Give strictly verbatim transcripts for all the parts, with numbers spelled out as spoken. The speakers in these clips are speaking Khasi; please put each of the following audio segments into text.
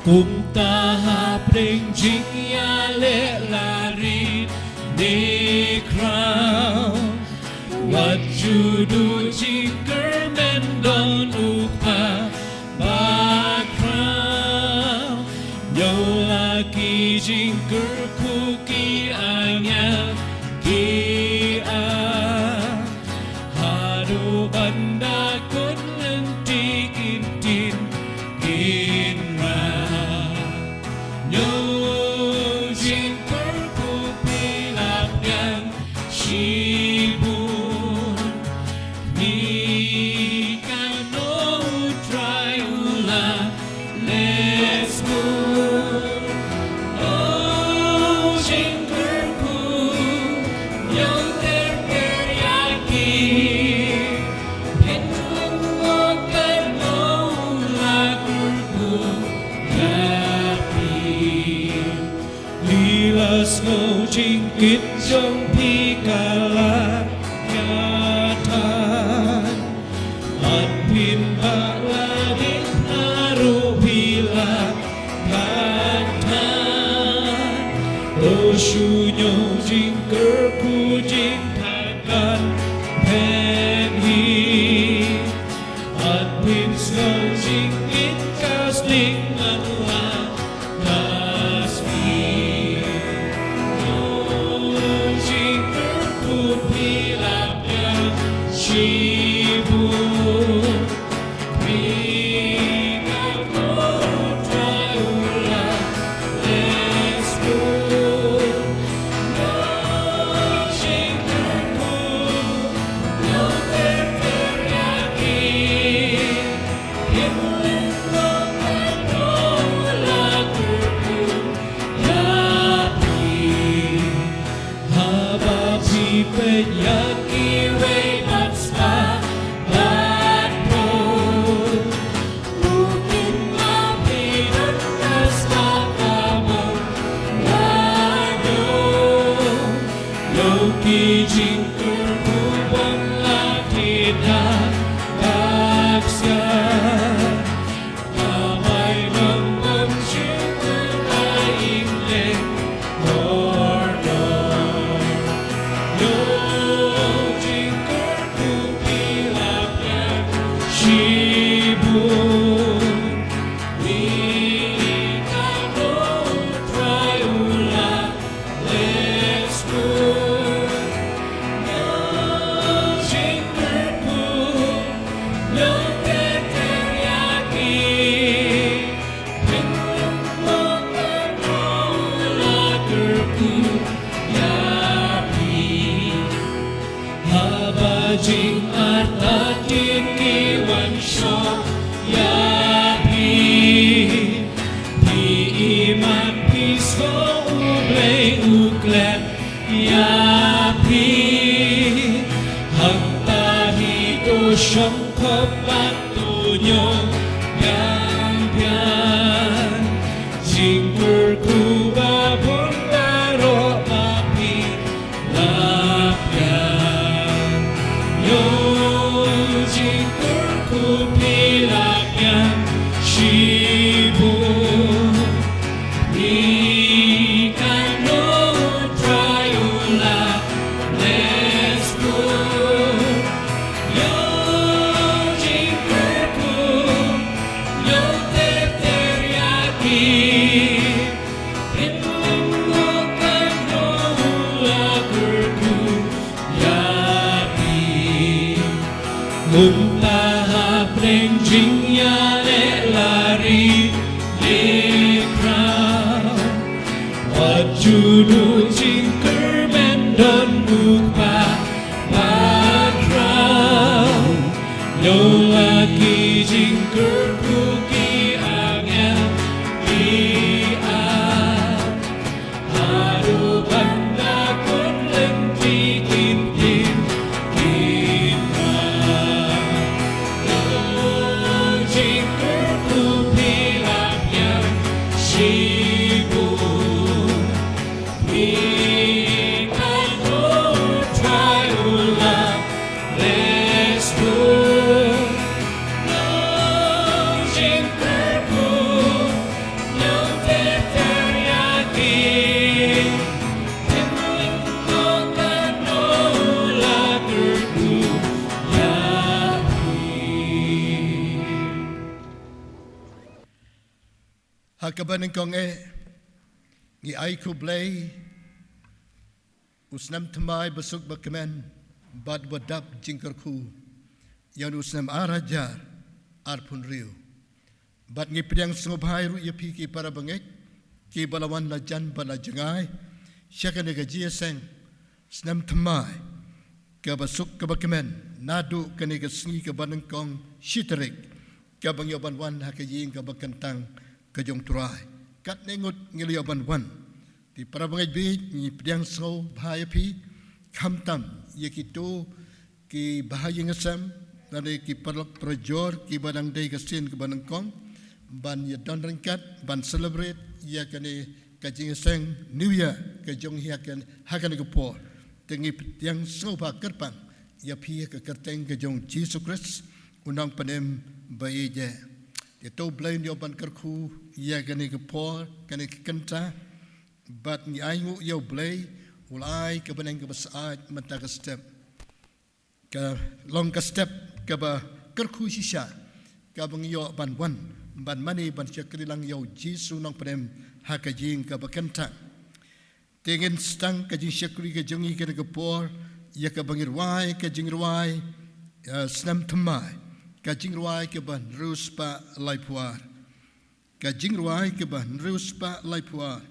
Kumta hapdeng jingïaleh lari ne khraw, wat ju duh jingkyrmen, don u kpa bakhraw. Ñiew la ki jingkyrkhu ki angel ki ai, haduh ban da kut lynti kin tin kin rai. Ñiew jingkyrkhu phi la pdiang shibun. Phi kano u Trai u la leh skur. O jingkyrkhu, ñiew ter ter ïa ki. Phin ym ong kano u la kyrkhu ïa phi. Phi la sngew jingkit jong phi ka la ïatai. Mat phin bak la ding, na ruh phi la kyntait. To shu ñiew jingkyrkhu jingthaw kan pynhih. Mat phin sngew jingkit ka sting ngan la ka sting. Ñiew jingkyrkhu phi la pdiang shibun. Phi kano u Trai u la leh skur. Ñiew jingkyrkhu, ñiew ter ter ïa ki. Phin ym ong kano Ha kaba nyngkong eh, ngi ai khublei u snem thymmai basuk bakmen bad badap jingkyrkhu ïa u snem ar hajar arphew hynriew. Bad ngi pdiang sngewbha ruh ïa phi ki para bangeit kiba la wan la jan bad la jngai sha kane ka jingïaseng snem thymmai kaba suk kaba kmen, naduh kane ka sngi kaba nyngkong shi tarik, kaba ngi ïoh ban wan ha ka ïing kaba kyntang ka jong U Trai. Katne ngut ngi la ïoh ban wan. Te para bangeit, ngi pdiang sngewbha ïa phi, khamtam ïa kito kiba ha ïing ha sem lane ki paralok parajor kiba dang dei ka sien kaba nyngkong ban ïa don ryngkat ban celebrate ïa kane ka jingïaseng New Year ka jong ngi ha kane, ha kane ka por. Te ngi pdiang sngewbha kyrpang ïa phi ha ka kyrteng ka jong U Jisu Khrist, U Nongpynim ba ïeit. Te to U Blei un ïoh ban kyrkhu ïa kane ka por, kane ka kynta. Bad ngi ainguh ïa U Blei, u la ai ka bneng kaba syaid mynta ka step. Ka long ka step kaba kyrkhu shisha, kaba ngi ïoh ban wan, ban mane, ban shakri lang ïa U Jisu Nongpynim ha ka ïing kaba kyntang. Te ngin sdang ka jingshakri ka jong ngi kane ka por ïa kaba ngi rwai ka jingrwai, eh, snem thymmai, ka jingrwai kaba hynriew spah laiphew ar. Ka jingrwai kaba hynriew spah laiphew ar.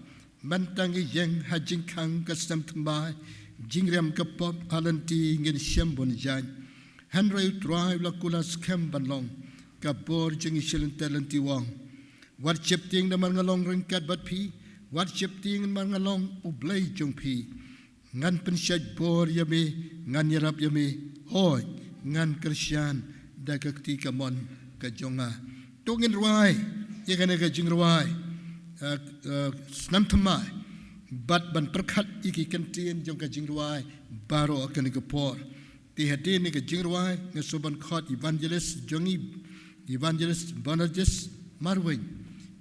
Mynta ngi ïeng ha jingkhang ka snem thymmai, jingriam ka pop ha lynti ngin shem bun jait. Hynrei U Trai u la kular skhem ban long ka bor jong ngi shi lynter lynti wang. Wat sheptieng namar nga long ryngkat bad phi, wat sheptieng namar nga long U Blei jong phi. Ngan pynshait bor ïa me, ngan ïarap ïa me, hooid, ngan kyrshan da ka kti kamon ka jong nga. To ngin rwai ïa kane ka jingrwai, eh, eh, snem thymmai, bad ban pyrkhat ïa ki kyntien jong ka jingrwai baroh ha kane ka por. Te hadien ka jingrwai nga sngewbha ban khot evangelist jong ngi, Evangelist Bernardus Marwein,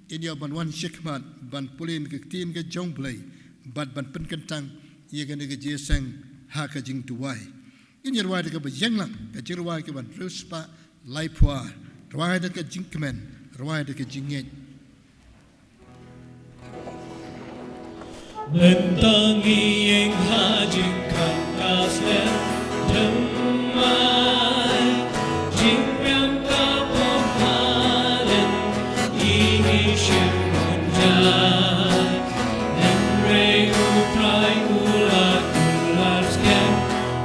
in ïoh ban wan shakhmat ban pule ïa ka ktien ka jong U Blei bad ban pynkyntang ïa kane ka jingïaseng ha ka jingduwai. In ïa rwai da kaba ïeng lang ka jingrwai kaba hynriew spah laiphew ar. Rwai da ka jingkmen, rwai da ka jingngeit. Mynta ngi ïeng ha jingkhang ka snem thymmai, jingriam ka pop ha lynti ngin shem bun jait. Hynrei U Trai u la kular skhem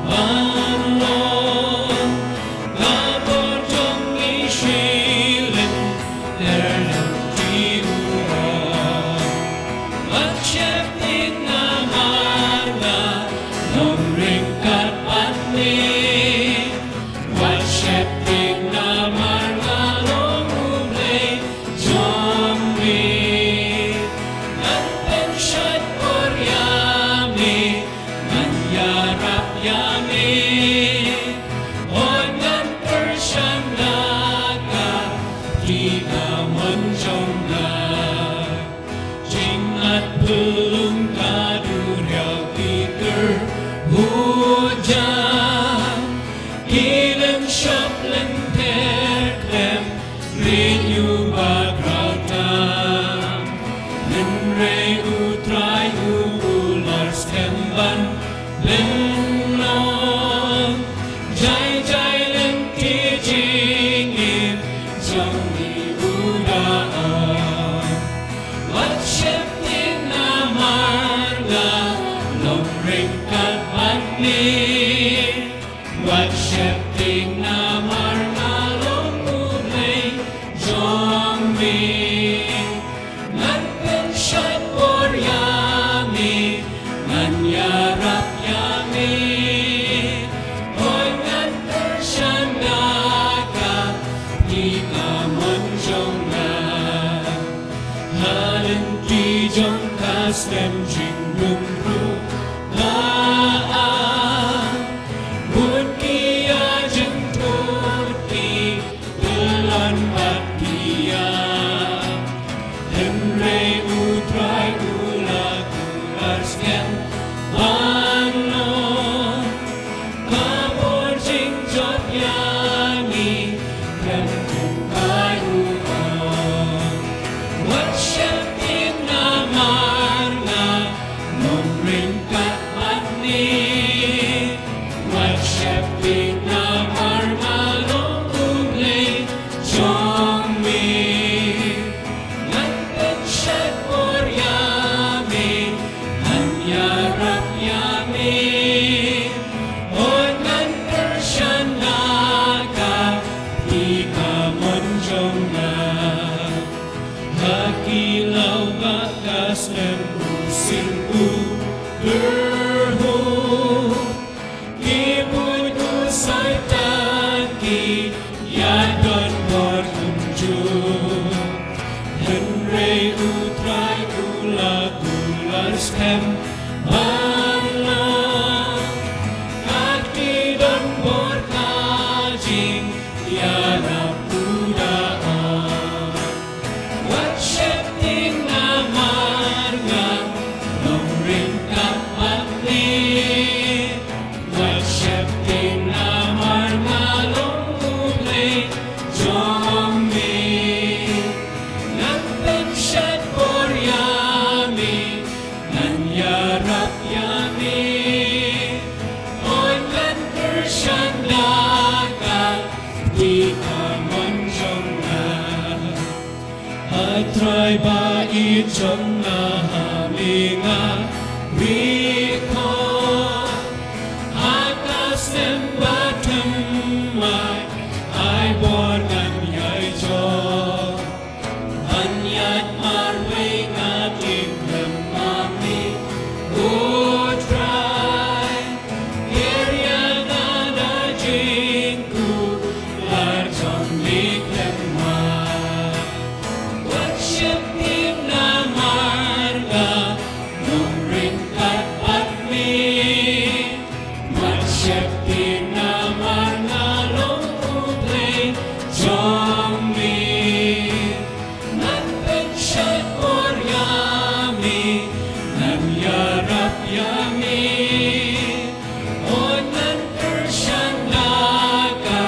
ban long ka bor jong ngi shi lynter lynti u ong. Wat sheptieng namar nga long ryngkat bad me. Wat sheptieng namar nga long U Blei jong me. Ngan pynshait bor ïa me, ngan ïarap ïa me. Hooid, ngan kyrshan da ka kti kamon jong nga. Jingngeit pynlong ka duriaw ki kyrhuh ja, ki lynshop lynter khlem rit ïa u bakhraw tam. Hynrei U Trai u kular skhem ban pynlong jai jai lynti jingim jong ngi, u da ong. Wat sheptieng namar nga long ryngkat bad me. Wat sheptieng namar nga long U Blei jong me. Ngan pynshait bor ïa me, ngan ïarap ïa me. Hooid, ngan kyrshan da ka kti kamon jong nga. Ha lynti jong ka snem jingdum ruh la ai bun ki ïa jingthut ki Pynlong bad ki ïa. Hynrei U Trai u la kular skhem ban long ka bor jingjop ïa ngi. Khlem kumba u ong, wat shym Em u sing u dyrhok, ki buit u Soitan ki ïadon bor kumjuh. Hynrei u Trai u la kular skhem ban long kat ki don bor ka jingïarap u da ong. Wat sheptieng namar nga long ryngkat bad me. Wat sheptieng namar nga long u Blei jong me. Ngan pynshet bor ïa me, ngan ïarap ïa me. Hooid ngan kyrshan da ka kti kamon jong nga. A Trai ba ïeit jong nga, ha me nga ri khot. Ha ka snem ba thymmai ai bor ngan ïai jop. Ban ïaid marwei nga tieng khlem ma me, O Trai. Pher ïa nga da jingkular jong me khlem ma. Wat sheptieng namar nga long ryngkat bad me. Wat sheptieng namar nga long u Blei jong me. Ngan pynshet bor ïa me, ngan ïarap ïa me. Hooid ngan kyrshan da ka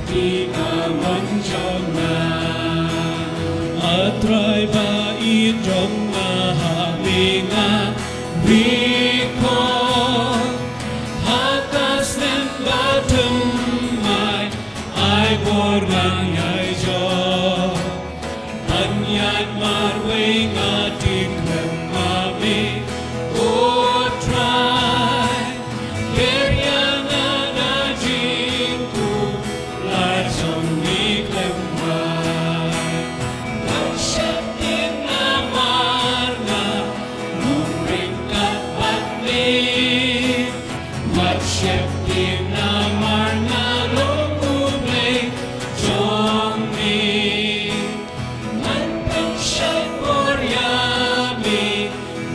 kti kamon jong nga. A Trai ba ïeit jong nga, ha me nga ri khot. Ha ka snem ba thymmai ai bor ngan ïai jop. Ban ïaid marwei nga tieng khlem ma me, O Trai. Pher ïa nga da jingkular jong me khlem ma. Wat sheptieng namar nga long ryngkat bad me. Wat sheptieng namar nga long u Blei jong me. Ngan pynshet bor ïa me,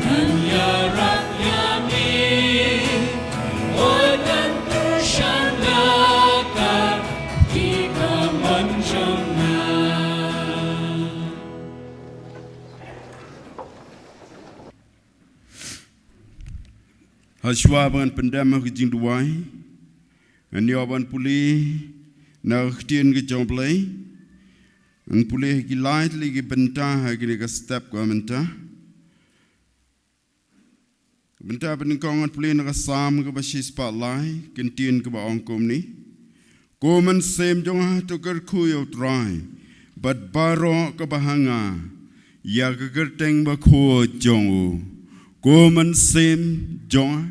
ngan ïarap ïa me. Hooid ngan kyrshan da ka kti kamon jong nga. Hashwa ba ngan pyndem ha ka jingduwai, ngan ïoh ban pule na ka ktien ka jong U Blei. Ngan pule ha ki lai tylli ki bynta ha kine ki step ka mynta. Bynta ba nyngkong ngan pule na ka Salm kaba shispah lai, ka ktien kaba ong kumne. Ko mynsiem jong nga to kyrkhu ïa U Trai, bad baroh kaba ha nga, ïa ka kyrteng bakhuid jong u. Ko mynsiem jong nga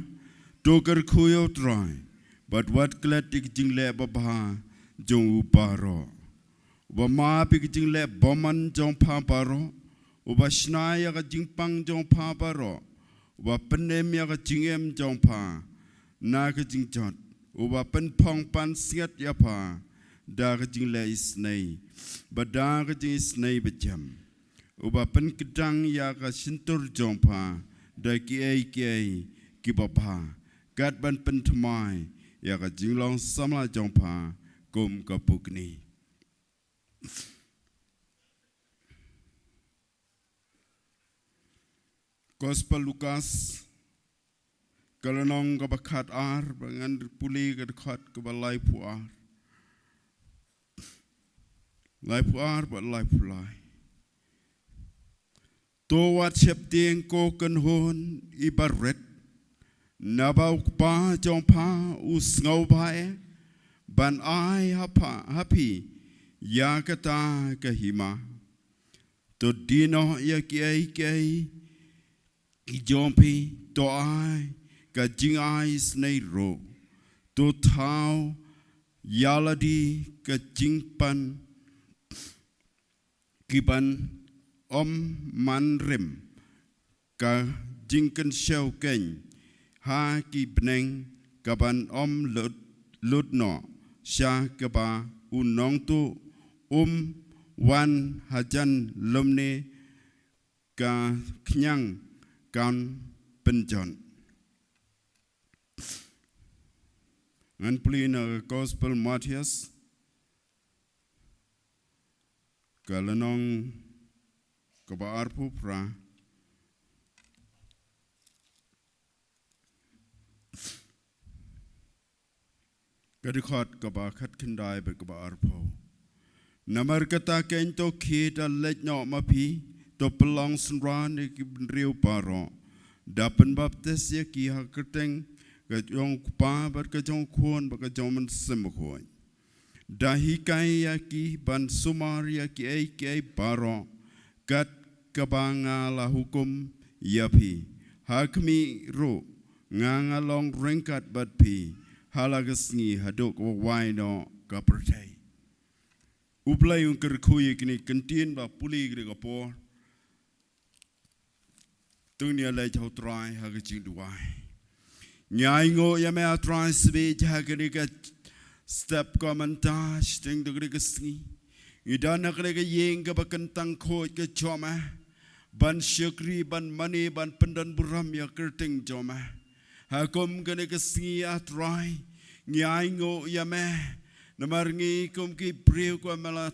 to kyrkhu ïa U Trai, bad wat klet ïa ka jingleh babha jong u baroh. Uba map ïa ka jingleh bymman jong pha baroh, uba shna ïa ka jingpang jong pha baroh, uba pynim ïa ka jingim jong pha na ka jingjot, uba pynphong pansngiat ïa pha da ka jingleh isynei bad da ka jingisynei bajem, uba pynkdang ïa ka shyntur jong pha da kiei kiei kiba bha, kat ban pynthymmai ïa ka jinglong samla jong pha kum ka pukni. Gospel Lukas, ka lynnong kaba khatar, ba ngan pule ka dkhot kaba laiphew ar. Laiphew ar bad laiphew lai. To wat sheptieng ko kynhun iba rit, naba U Kpa jong pha u sngewbha eh ban ai ha pha, ha phi ïa kata ka hima. To die noh ïa kiei kiei ki jong phi, to ai ka jingai isynei ruh. To thaw ïa lade ka jingpan kiban ym man rim. ka jingkynshew keiñ ha ki bneng, kaban ym lut, lut noh sha kaba u nongtuh um wan hajan lymne ka khñiang kan pynjot. Ngan pule na ka Gospel Mathaios, ka lynnong kaba arphew phra, ka dkhot kaba khatkhyndai bad kaba arphew. Namar kata keiñ to khie da leit noh ma phi, to pynlong synran ïa ki bynriew baroh, da pynbaptis ïa ki ha ka kyrteng ka jong u Kpa bad ka jong u Khun bad ka jong u Mynsiem Bakhuid. Da hikai ïa ki ban sumar ïa kiei kiei baroh kat kaba nga la hukum ïa phi. Ha khmih ruh nga nga long ryngkat bad phi ha la ka sngi haduh kaba wai noh ka pyrthei. U Blei un kyrkhu ïa kine ki kyntien ba pule kine ka por. To ngin ïa leit ha u Trai ha ka jingduwai. Ngi ainguh ïa me, A Trai, shibit ha kane ka step ka mynta, shiteng da kane ka sngi. Ngi don ha kane ka ïing kaba kyntang khuid ka jong me, ban shakri, ban mane, ban pyndonburom ïa ka kyrteng jong me. Ha kum kane ka sngi, A Trai, ngi ainguh ïa me, namar ngi kum ki briew kiba me la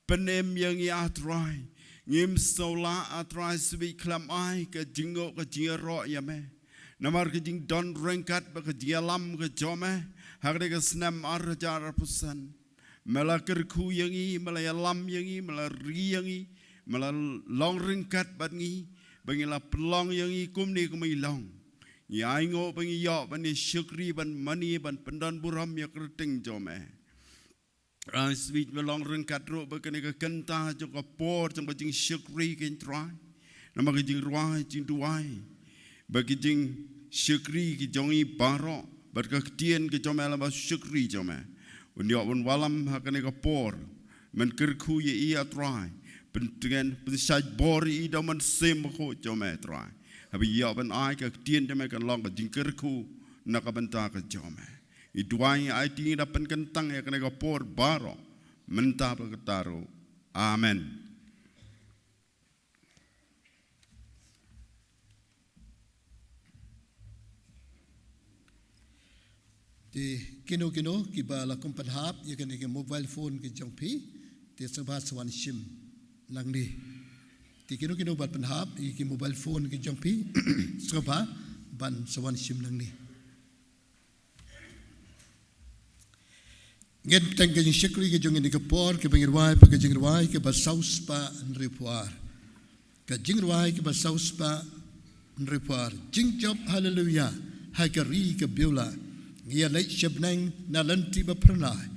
pynim ïa ngi, A Trai. Ngim sngewlah, A Trai, shibit khlem ai ka jingnguh ka jingïaroh ïa me. Namar ka jingdon ryngkat bad ka jingïalam ka jong me ha kane ka snem ar hajar arphew san. Me la kyrkhu ïa ngi, me la ïalam ïa ngi, me la ri ïa ngi, me la long ryngkat bad ngi, ba ngi la pynlong ïa ngi kumne kumba ngi long. Ngi ainguh ba ngi ïoh ban ïa shakri, ban mane, ban pyndonburom ïa ka kyrteng jong me. Trai, shibit me long ryngkat ruh bad kane ka kynta jong ka por jong ka jingshakri, keiñ Trai. Namar ka jingrwai, jingduwai, bad ka jingshakri ka jong ngi baroh, bad ka ktien ka jong me, lem bad shakri jong me. Un ïoh ban wallam ha kane ka por. Men kyrkhu ïa i, A Trai. Pyntngen, pynshait bor ïa i da u Mynsiem Bakhuid jong me, Trai. Haba i ïoh ban ai, ka ktien jong me kan long ka jingkyrkhu na ka bynta ka jong me. Ngi duwai, ngi aiti, ngi da pynkyntang ïa kane ka por baroh, mynta bad kata ruh. Amen. Te kino kino kiba la kum pynhap ïa kane ka mobile phone ka jong phi, te sngewbha sa wan shim nangne. Te kino kino ba pynhap ïa ka mobile phone ka jong phi, sngewbha ban sa wan shim nangne. Ngin bteng ka jingshakri ka jong ngi ha kane ka por, kaba ngin rwai pat ka jingrwai kaba saw spah hynriewphew ar. Ka jingrwai kaba saw spah hynriewphew ar. Jingjop haleluya ha ka ri ka Beulah. Ngi ïaleit sha bneng na lynti ba phyrnai.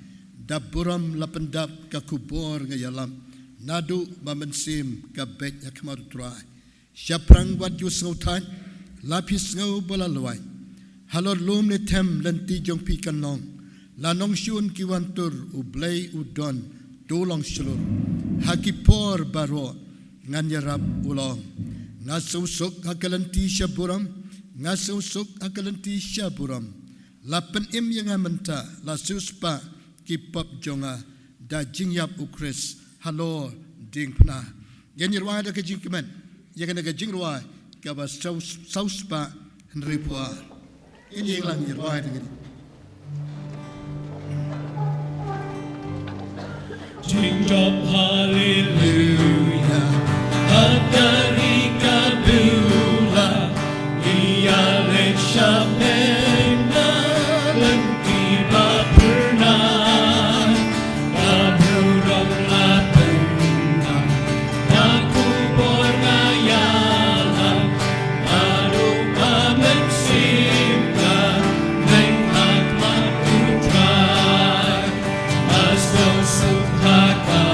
Da burom la pyndap ka khubor nga ïalap. Naduh ba mynsiem ka beit ha khmat u Trai. Shaphrang wat ïohsngew thait, la phi sngew ba la lwait. Halor lum ne them lynti jong phi kan long. La nongshun ki wan tur, U Blei u don, to long shlur. Ha ki por baroh ngan ïarap u long. Nga sngewsuk ha ka lynti shaburom, nga sngewsuk ha ka lynti shaburom. La pynim ïa nga mynta, la siewspah ki pop jong nga, da jingïap U Khrist halor diengphna. Ngin ïa rwai da ka jingkmen ïa kane ka jingrwai kaba saw, saw spah hynriewphew ar. Ngin ïa lang ïa rwai da ka jing. Jingjop haleluya ha ka ri ka Beulah, ïa leit sha bneng na lynti ba phyrnai. Ka burom la pyndap, ka khubor nga ïalap, naduh ba mynsiem ka beit ha khmat u Trai. Nga sngewsuk ha ka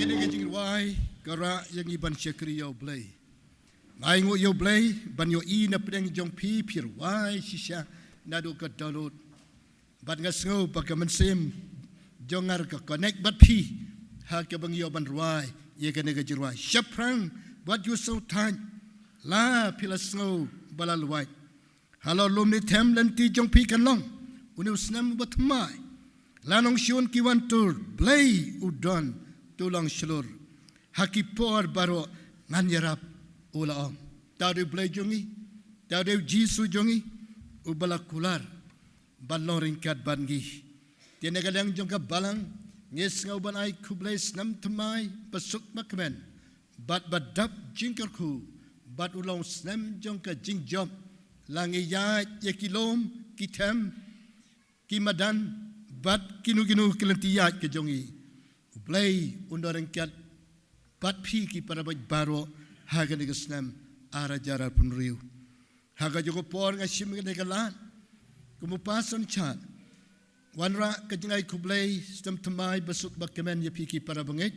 Kane ka jingrwai ka rah ïa ngi ban shakri ïa U Blei. Nga ainguh ïa U Blei ban ïohi na pdeng jong phi, phi rwai shisha naduh ka dohnud. Bad nga sngew ba ka mynsiem jong nga ka connect bad phi ha kaba ngi ïoh ban rwai ïa kane ka jingrwai. Shaphrang bad ju sngewthuh la phi la sngew ba la lwait. Halor lum ne them lynti jong phi kan long une u snem uba thymmai. La nongshun ki wan tur, Blei u don, to long shlur. Ha ki por baroh ngan ïarap, u la ong. Te u dei U Blei jong ngi, te u dei U Jisu jong ngi, uba la kular ban long ryngkat bad ngi. Te na ka liang jong ka balang ngi sngew ban ai khublei snem thymmai ba suk ba kmen bad ba dap jingkyrkhu, bad u long snem jong ka jingjop. La ngi ïaid ïa ki lum, ki them, ki madan bad kino kino ki lynti ïaid ka jong ngi, U Blei un don ryngkat bad phi ki para bangeit baroh ha kane ka snem ar hajar arphew hynriew. Ha kajuh ka por nga shim kane ka lad kum u pastor in charge, wanrah ka jingai khublei snem thymmai ba suk ba kmen ïa phi ki para bangeit,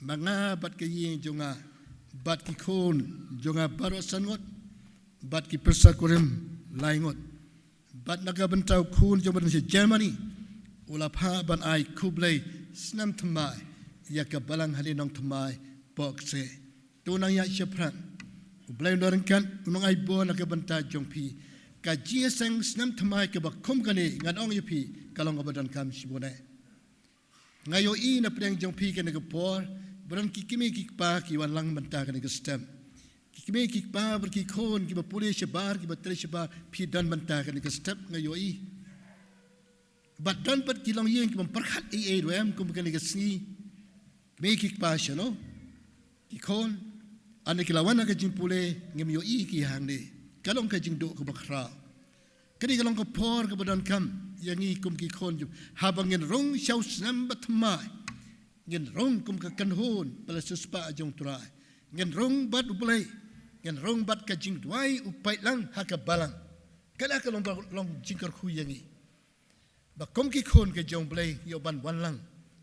ma nga bad ka ïing jong nga, bad ki khun jong nga baroh san ngut, bad ki pyrsa kurim lai ngut. Bad na ka bynta u khun jong u ba don sha Germany, u la phah ban ai khublei snem thymmai ïa ka balang hangne Nongthymmai Pohkseh. To nang ïaid shaphrang. U Blei u nang ryngkat, u nang ai bor na ka bynta jong phi. Ka jingïaseng snem thymmai kaba kum kane ngan ong ïa phi ka long kaba donkam shibun eh. Nga ïohi na pdeng jong phi kane ka por ba don ki kmie ki kpa ki wan lang mynta kane ka step. Ki kmie ki kpa bad ki khun kiba pule shabar, kiba trei shabar, phi don mynta kane ka step nga ïohi. Bad don bad ki longïing kibym pyrkhat ei ei ruh em kum kane ka sngi. Kmie ki kpa shano, ki khun, ynda ki la wan ha ka jingpule ngim ïohi ki hangne. Ka long ka jingduh kaba khraw. Kane ka long ka por kaba donkam ïa ngi kum ki khun jong, haba ngin rung sha u snem ba thymmai, ngin rung kum ka kynhun ba la siewspah jong U Trai. Ngin rung bad U Blei, ngin rung bad ka jingduwai u peit lang ha ka balang. Kane ka long ba long jingkyrkhu ïa ngi ba kum ki khun ka jong U Blei ïoh ban wan lang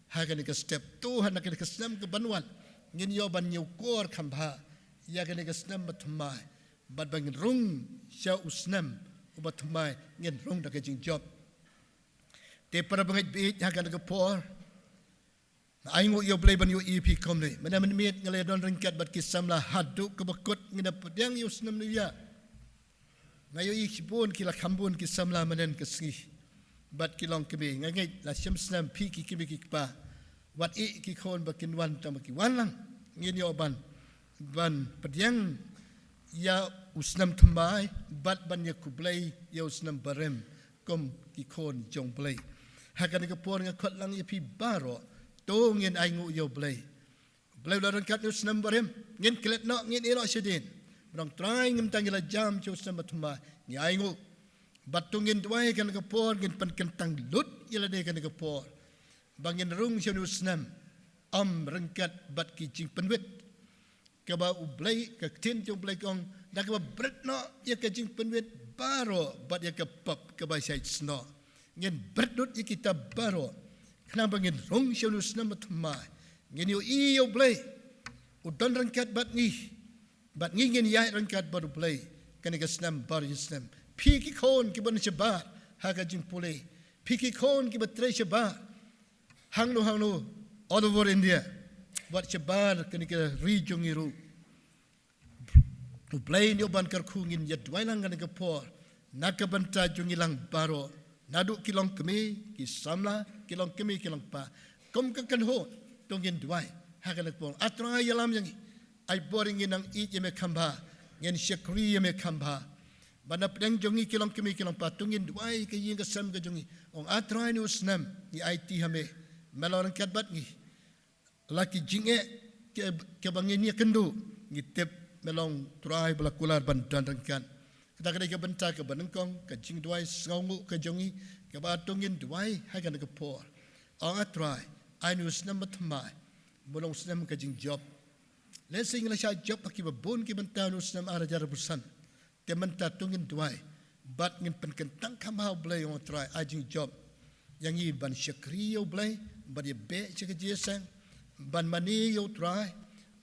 ha kane ka step. To ha na kane ka snem kaban wan ngin ïoh ban ñiewkor kham bha ïa kane ka snem ba thymmai, bad ba ngin rung sha u snem uba thymmai ngin rung da ka jingjop. Te para bangeit baieit, ha kane ka por nga ai nguh ïa U Blei ban ïohi ïa phi kumne. Mynne mynmiet nga la don ryngkat bad ki samla haduh kaba kut, ngi da pdiang ïa u snem New Year. Nga ïohi shibun ki la kham bun ki samla mynne ka sngi. Bad ki longkmie, nga ngeit la shim snem phi ki kmie ki kpa. Wat ïeh ki khun ba kin wan tang ba ki wan lang. Ngin ïoh ban, ban pdiang ïa u snem thymmai bad ban ïa khublei ïa u snem barim kum ki khun jong U Blei. Ha kane ka por nga khot lang ïa phi baroh, to ngin ai nguh ïa U Blei. U Blei u la ryngkat ïa u snem barim, ngin klet noh, ngin ïeh noh shadien. Ba ong Trai, mynta ngi la jam sha u snem bathymmai, ngi ai nguh. Bad to ngin duwai ha kane ka por, ngin pynkyntang lut ïa lade ha kane ka por. Ba ngin rung sha une u snem, ym ryngkat bad ki jingpynwit. Kaba U Blei, ka ktien jong U Blei ka ong, da kaba bret noh ïa ka jingpynwit baroh bad ïa ka pop kaba shait snoh. Ngin bret lut ïa kita baroh. Khnang ba ngin rung sha une u snem bathymmai, ngin ïohi ïa U Blei u don ryngkat bad ngi. Bad ngi ngin ïaid ryngkat bad U Blei kane ka snem baroh snem. Phi ki khun kiba don shabar ha ka jingpule, phi ki khun kiba trei shabar hangno hangno, all over India, wat shabar kane ka ri jong ngi ruh. U Blei un ïoh ban kyrkhu, ngin ïa duwai lang kane ka por na ka bynta jong ngi lang baroh, naduh ki longkmie, ki samla, ki longkmie, ki longkpa. Kum ka kynhun, to ngin duwai ha kane ka por. A Trai, ïalam ïa ngi. Ai bor ïa ngi, nang ïeit ïa me kham bha, ngin shakri ïa me kham bha. Bad na pdeng jong ngi ki longkmie ki longkpa, to ngin duwai ka ïing ka sem ka jong ngi. Ong A Trai, une u snem ngi aiti ha me, me long ryngkat bad ngi. La ki jingeh ki, kiba ngin ïakynduh, ngi tip me long Trai ba la kular ban don ryngkat. Kata ka dei ka bynta kaba nyngkong, ka jingduwai sngewnguh ka jong ngi, kaba to ngin duwai ha kane ka por. Ong A Trai, ai une u snem bathymmai, ba long snem ka jingjop. Lehse ngi la shah jop ha kiba bun ki bynta une u snem ar hajar arphew san. Te mynta to ngin duwai bad ngin pynkyntang kham bha, U Blei, ong A Trai, ai jingjop ïa ngi ban shakri ïa U Blei, ban ïabeh sha ka jingïaseng, ban mane ïa U Trai,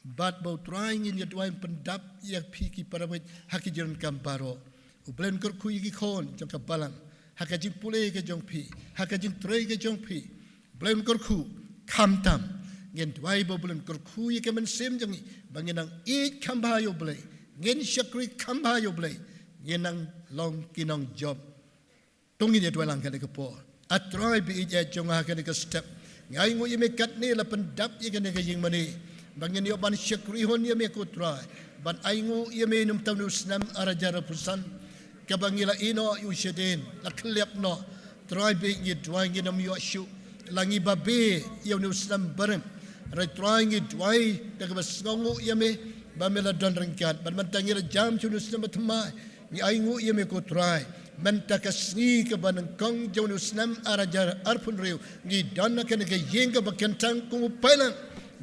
bad ba U Trai, ngin ïa duwai pyndap ïa phi ki para bangeit ha ki jingdonkam baroh. U Blei un kyrkhu ïa ki khun jong ka balang ha ka jingpule ka jong phi, ha ka jingtrei ka jong phi. Blei un kyrkhu, khamtam ngin duwai ba U Blei un kyrkhu ïa ka mynsiem jong ngi, ba ngin nang ïeit kham bha ïa U Blei, ngin shakri kham bha ïa U Blei, ngin nang long ki nongjop. To ngin ïa duwai lang kane ka por. A Trai ba ïeit jong nga, ha kane ka step nga ai nguh ïa me katne la pyndap ïa kane ka ïing mane, ba ngin ïoh ban shakri hun ïa me ko Trai, ban ai nguh ïa me namar une u snem ar hajar arphew san. Kaba ngi la ïeh noh ïa u shadien, la khyllap noh. Trai ba ïeit, ngi duwai ngin ym ïoh shuh la ngi babe ïa une u snem barim. Hynrei Trai ngi duwai da kaba sngewnguh ïa me ba me la don ryngkat. Bad mynta ngi la jam sha une u snem bathymmai, ngi ai nguh ïa me ko Trai. Mynta ka sngi kaba nyngkong jong une u snem ar hajar arphew hynriew, ngi don ha kane ka ïing kaba kyntang kum u paidlang,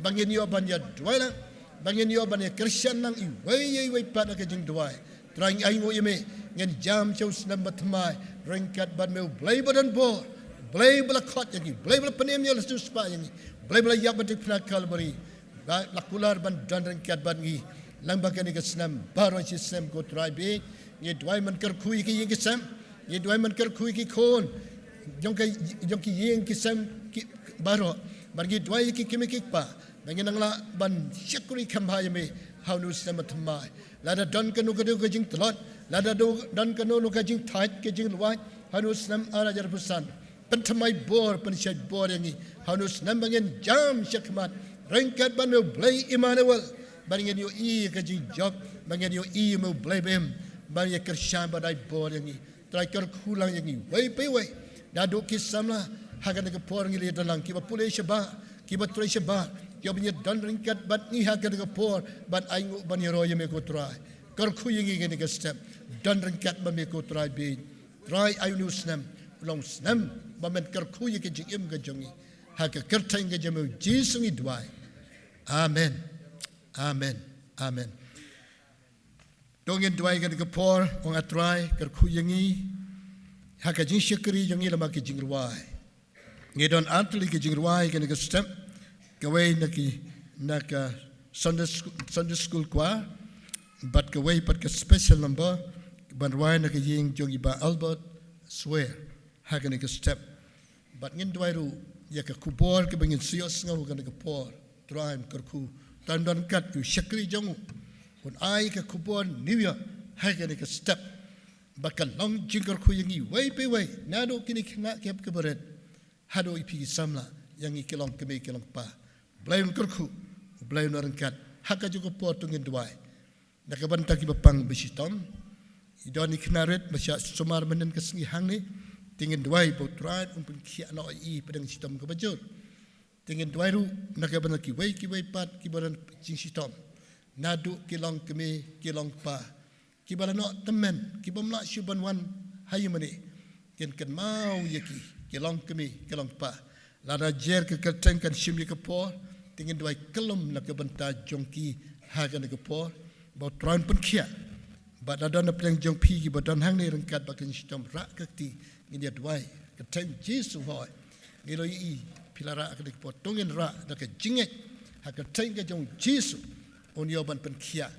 ba ngin ïoh ban ïa duwai lang, ba ngin ïoh ban ïa kyrshan lang iwei ïa iwei pat ha ka jingduwai. Trai ngi ai nguh ïa me, ngin jam sha u snem bathymmai ryngkat bad me, U Blei ba don bor, U Blei ba la khot ïa ngi, U Blei ba la pynim ïa la siewspah ïa ngi, U Blei ba la ïap ha ka phna Kalbari, ba la kular ban don ryngkat bad ngi lang bad kane ka snem baroh shi snem ko Trai ba ïeit. Ngi duwai men kyrkhu ïa ki ïing ki sem, ngi duwai men kyrkhu ïa ki khun jong ka, jong ki ïing ki sem ki baroh. Bad ngi duwai ïa ki kmie ki kpa ba ngin nang lah ban shakri kham bha ïa me ha une u snem bathymmai. Lada don kano kano ka jingtlot, lada don, don kano kano ka jingthait ka jinglwait ha une u snem ar hajar arphew san, pynthymmai bor, pynshait bor ïa ngi ha une u snem ba ngin jam shakhmat ryngkat bad me, U Blei Immanuel, ba ngin ïohi ka jingjop, ba ngin ïohi me, U Blei ba im, ba ngin ïa kyrshan bad ai bor ïa ngi. Trai kyrkhu lang ïa ngi iwei pa iwei. Naduh ki samla ha kane ka por ngi la ïadon lang, kiba pule shabar, kiba trei shabar, ïoh ban ïadon ryngkat bad ngi ha kane ka por ban ai nguh ban ïaroh ïa me ko Trai. Kyrkhu ïa ngi kane ka step, don ryngkat bad me ko Trai ba ïeit. Trai ai une u snem u long snem ba men kyrkhu ïa ka jingim ka jong ngi. Ha ka kyrteng ka jong me U Jisu ngi duwai. Amen. Amen. Amen. To ngin duwai kane ka por, ong A Trai kyrkhu ïa ngi ha ka jingshakri jong ngi lem bad ka jingrwai. Ngi don ar tylli ka jingrwai kane ka step. Kawei na ki, na ka Sunday School, Sunday School Choir, bad kawei pat ka special number ban rwai na ka ïing jong i Bah Albert Swer ha kane ka step. Bad ngin duwai ruh ïa ka khubor kaba ngin sa ïohsngew ha kane ka por. Trai un kyrkhu, Trai un don ryngkat ïa u shakri jong u, un ai ka khubor New Year ha kane ka step, ba kan long jingkyrkhu ïa ngi iwei pa iwei, naduh kine ki khynnah ki hep ki barit haduh ïa phi ki samla, ïa ngi ki longkmie ki longkpa. Blei un kyrkhu, Blei un don ryngkat ha kajuh ka por. To ngin duwai. Na ka bynta kiba pang ba shitom, i don i khynnah rit ba shah sumar mynhynnin ka sngi hangne, te ngin duwai ba u Trai un pynkhiah noh ïa i pdeng shitom kaba jur. Te ngin duwai ruh na ka bynta kiwei kiwei pat kiba don jingshitom, naduh ki longkmie ki longkpa, kiba la noh tymmen, kibym lah shuh ban wan ha ïingmane. Kin kynmaw ïa ki, ki longkmie ki longkpa. Lada jer ka kyrteng kan shim ïa ka por, te ngin duwai kyllum na ka bynta jong ki ha kane ka por, ba u Trai un pynkhiah. Bad lada na pdeng jong phi kiba don hangne ryngkat ba kin shitom, rah ka kti, ngin ïa duwai. Kyrteng Jisu hoi, ngi la ïohi phi la rah ha kane ka por. To ngin rah da ka jingngeit ha ka kyrteng ka jong Jisu, un ïoh ban pynkhiah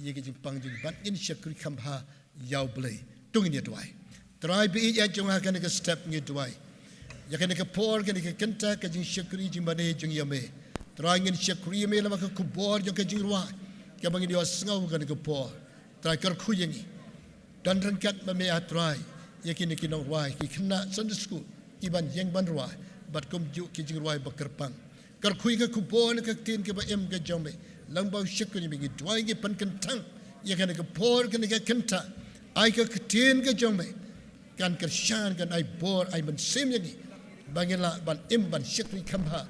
ïa ka jingpang jong ngi bad ngin shakri kham bha ïa u Blei. To ngin ïa duwai. Trai ba ïeit jong nga, ha kane ka step ngi duwai ïa kane ka por, kane ka kynta ka jingshakri jingmane jong ngi ïa me. Trai ngin shakri ïa me lyngba ka khubor jong ka jingrwai kaba ngin ïohsngew ha kane ka por. Trai kyrkhu ïa ngi. Don ryngkat ma me, ah Trai, ïa kine ki nongrwai, ki khynnah Sunday school, kiban ïeng ban rwai, bad kumjuh ki jingrwai ba kyrpang. Kyrkhu ïa ka khubor na ka ktien kaba im ka jong me lyngba u shakri jong me. Ngi duwai, ngi pynkyntang ïa kane ka por, kane ka kynta. Ai ka ktien ka jong me kan kyrshan, kan ai bor, ai mynsiem ïa ngi, ba ngin lah ban im ban shakri kham bha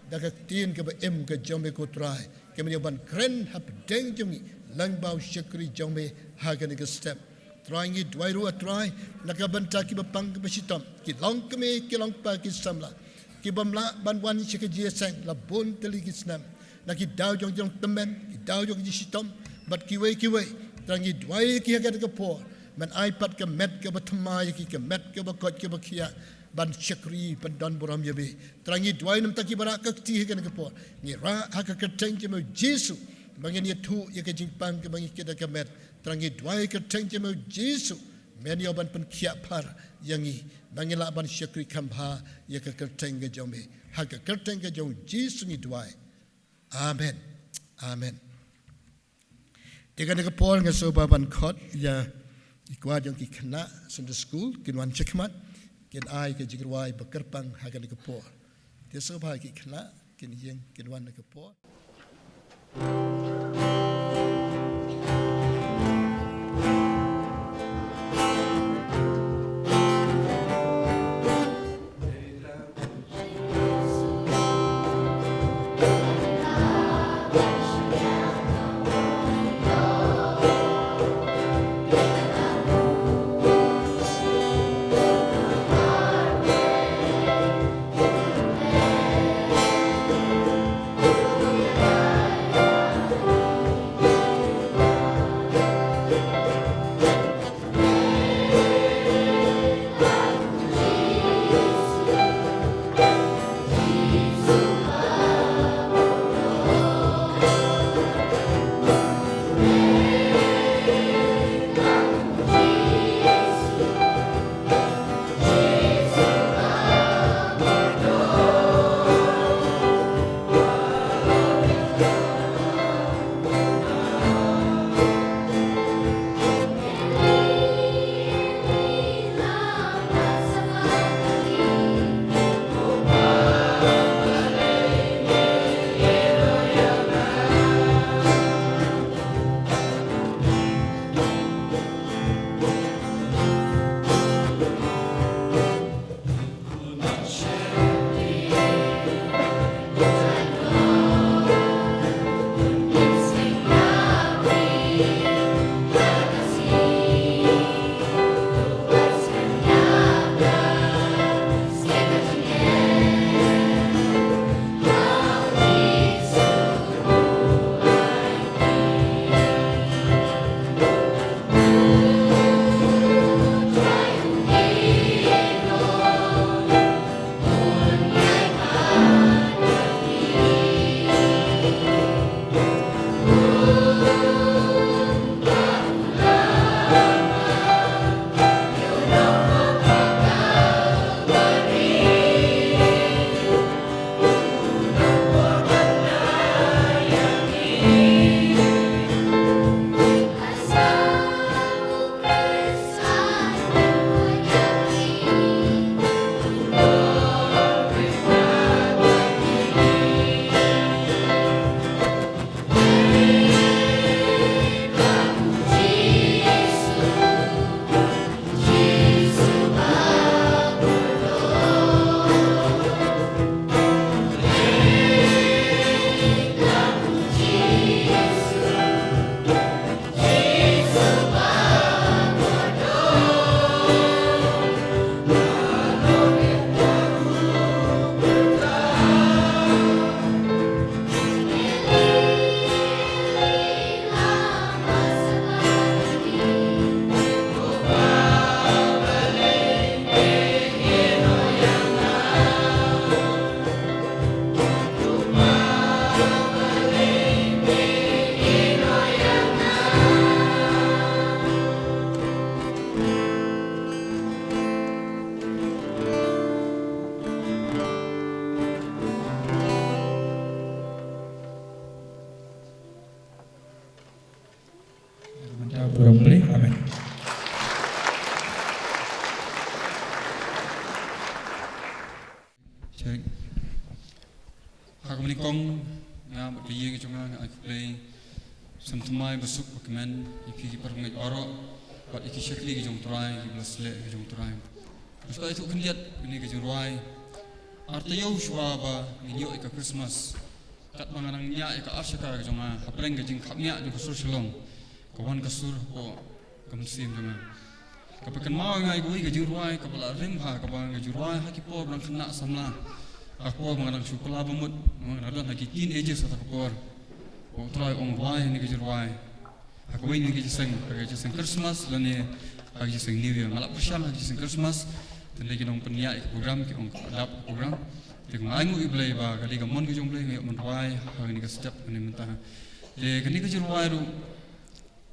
da ka ktien kaba im ka jong me, ko Trai. Kaba ngin ïoh ban kren hapdeng jong ngi lyngba u shakri jong me ha kane ka step. Trai ngi duwai ruh, ah Trai, na ka bynta kiba pang kiba shitom, ki longkmie ki longkpa ki samla, kibym lah ban wan sha ka jingïaseng la bun tylli ki snem, na ki daw jong ki jingtymmen, ki daw jong ki jingshitom, bad kiwei kiwei. Trai ngi duwai ïa ki ha kane ka por, men ai pat ka met kaba thymmai ïa ki, ka met kaba koit kaba khiah ban shakri, ban don burom ïa me. Trai ngi duwai na ka bynta kiba rah ka kti ha kane ka por, ngi rah ha ka kyrteng jong me u Jisu ba ngin ïathuh ïa ka jingpang kaba ngi kit da ka met. Trai ngi duwai ha ka kyrteng jong me u Jisu, men ïoh ban pynkhiah phar ïa ngi ba ngin lah ban shakri kham bha ïa ka kyrteng ka jong me. Ha ka kyrteng ka jong u Jisu ngi duwai. Amen. Amen. Te ha kane ka por nga sngewbha ban khot ïa i kwah jong ki khynnah Sunday school kin wan shakhmat, kin ai ka jingrwai ba kyrpang ha kane ka por. Te sngewbha ki khynnah kin ïeng kin wan ha ka por. Check. Ha kaba nyngkong, nga bad ka ïing ka jong nga, nga ai khublei sngewthuh mai ba suk ba kmen ïa phi ki parabangeit baroh bad ïa ki shakri ki jong U Trai, ki ba la sleh ki jong U Trai. Nga shu kwah ïathuh khyndiat ïa kane ka jingrwai. Ar taïew shuwa ba ngin ïoh ïa ka Christmas, katba nga nang ñiah ïa ka ar shaka ka jong nga hapdeng ka jingkhapngiah jong ka sur Shillong, ka wan ka sur hapoh ka mynsiem jong nga. Kaba kynmaw ïa nga ïa kawei ka jingrwai kaba la rim bha, kaba nga ju rwai ha ki por ba dang khynnah samla, ha ki por ba nga dang shu kylla bamut, ba nga dang don ha ki teenagers, ha kata ka por ba U Trai u ong rwai ïa kane ka jingrwai ha kawei na ki jingïaseng, ha ka jingïaseng Christmas lane ha ka jingïaseng New Year. Nga la pyrshang ha ka jingïaseng Christmas, te ki nongpynïaid ïa ka program ki ong ka dap ka program. Te nga ainguh ïa U Blei ba ka dei ka mon ka jong U Blei, nga ïoh ban rwai ha kane ka step kane mynta. Te kane ka jingrwai ruh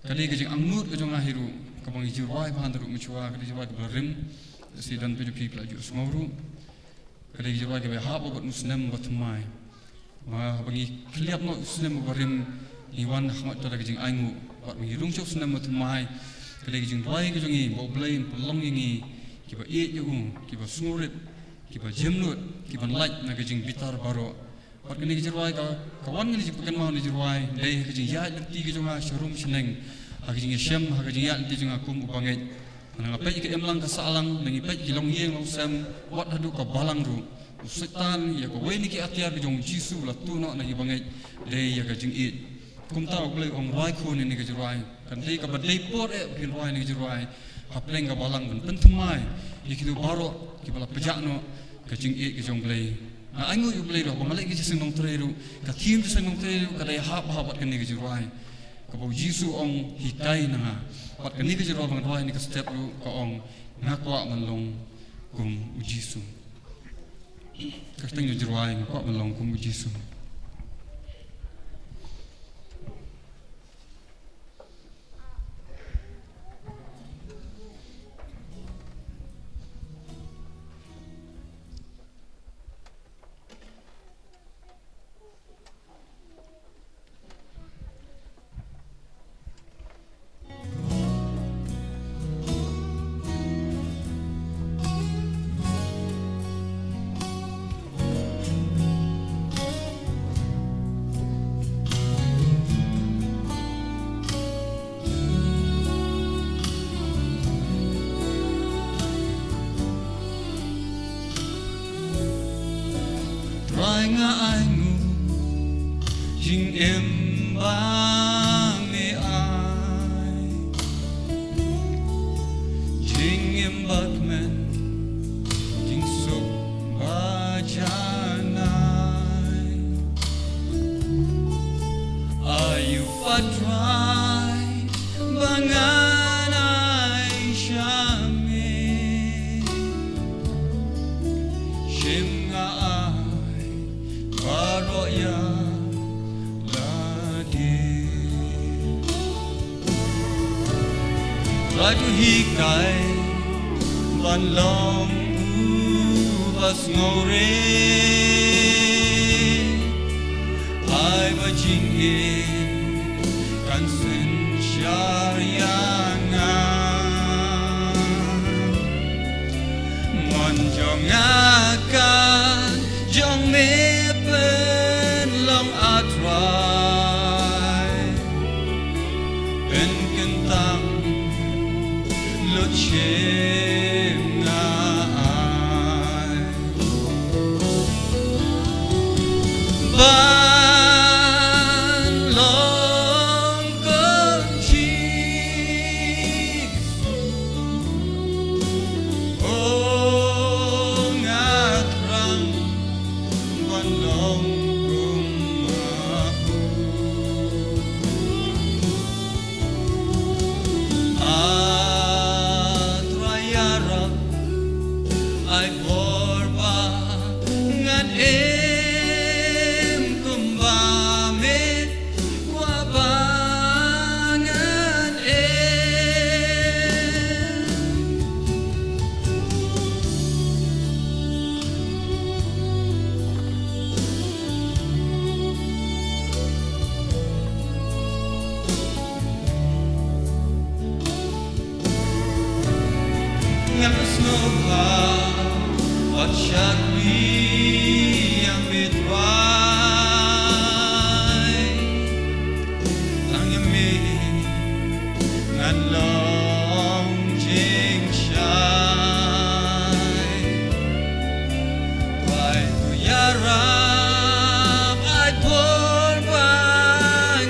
ka dei ka jingangnud ka jong nga hi ruh, kaba ngi ju rwai bha ruh mynshuwa, ka dei ka jingrwai kaba la rim. Lehse don phi, phi la ju sngewthuh ruh. Ka dei ka jingrwai kaba hap bad u snem ba thymmai. Ba haba ngi khlieh noh u snem ba rim, ngi wan ha khmat U Trai da ka jingainguh bad ngi rung sha u snem ba thymmai. Ka dei ka jingrwai ka jong ngi ba U Blei un pynlong ïa ngi kiba ïeit ïa u, kiba sngewrit, kiba jemnud, kiban lait na ka jingbitar baroh. Bad kane ka jingrwai ka, ka wan kane ka jingpynkynmaw, kane ka jingrwai dei ha ka jingïaid lynti ka jong nga sharum shaneng, ha ka jingïashem, ha ka jingïaid lynti jong nga kum u bangeit. Nga peit ka imlang ka sahlang, ngi peit ki longïing longsem, wat haduh ka balang ruh, u Soitan ïa kawei na ki atiar ka jong U Jisu u la tuh noh na ki bangeit, dei ïa ka jingïeit. Kumta U Blei u ong rwai khun ïa kane ka jingrwai. Kan dei kaba dei por eh ba phin rwai ïa kane ka jingrwai hapdeng ka balang, ban pynthymmai ïa kito baroh kiba la pjah noh ka jingïeit ka jong U Blei. Nga ainguh ïa U Blei ruh ba nga leit ka jingïaseng nongtrei ruh, ka theme jingïaseng nongtrei ruh ka dei hap bha bad kane ka jingrwai, kaba U Jisu u ong hikai na nga. Bad kane ka jingrwai ba nga rwai ha kane ka step ruh ka ong, nga kwah ban long kum U Jisu. Ka kyrteng jong ka jingrwai, nga kwah ban long kum U Jisu. Trai, nga ainguh jingim ba me ai, jingim ba kmen, jingsuk ba janai. Aïu pat Trai ba ngan ai sha me, shim nga ai baroh ïa lade. Ba ju hikai ban long uba sngewrit, ai ba jingim kan synshar ïa nga. Mon jong nga ka jong me pynlong, ah Trai, pynkyntang lut shim nga ai. Ban long kum Jisu, oh nga thrang ban long kumno. Ah Trai ïarap, ai bor ba ngan im kumba me kwah ba ngan im. Ngan sngewbha wat shakri Rap ai por ba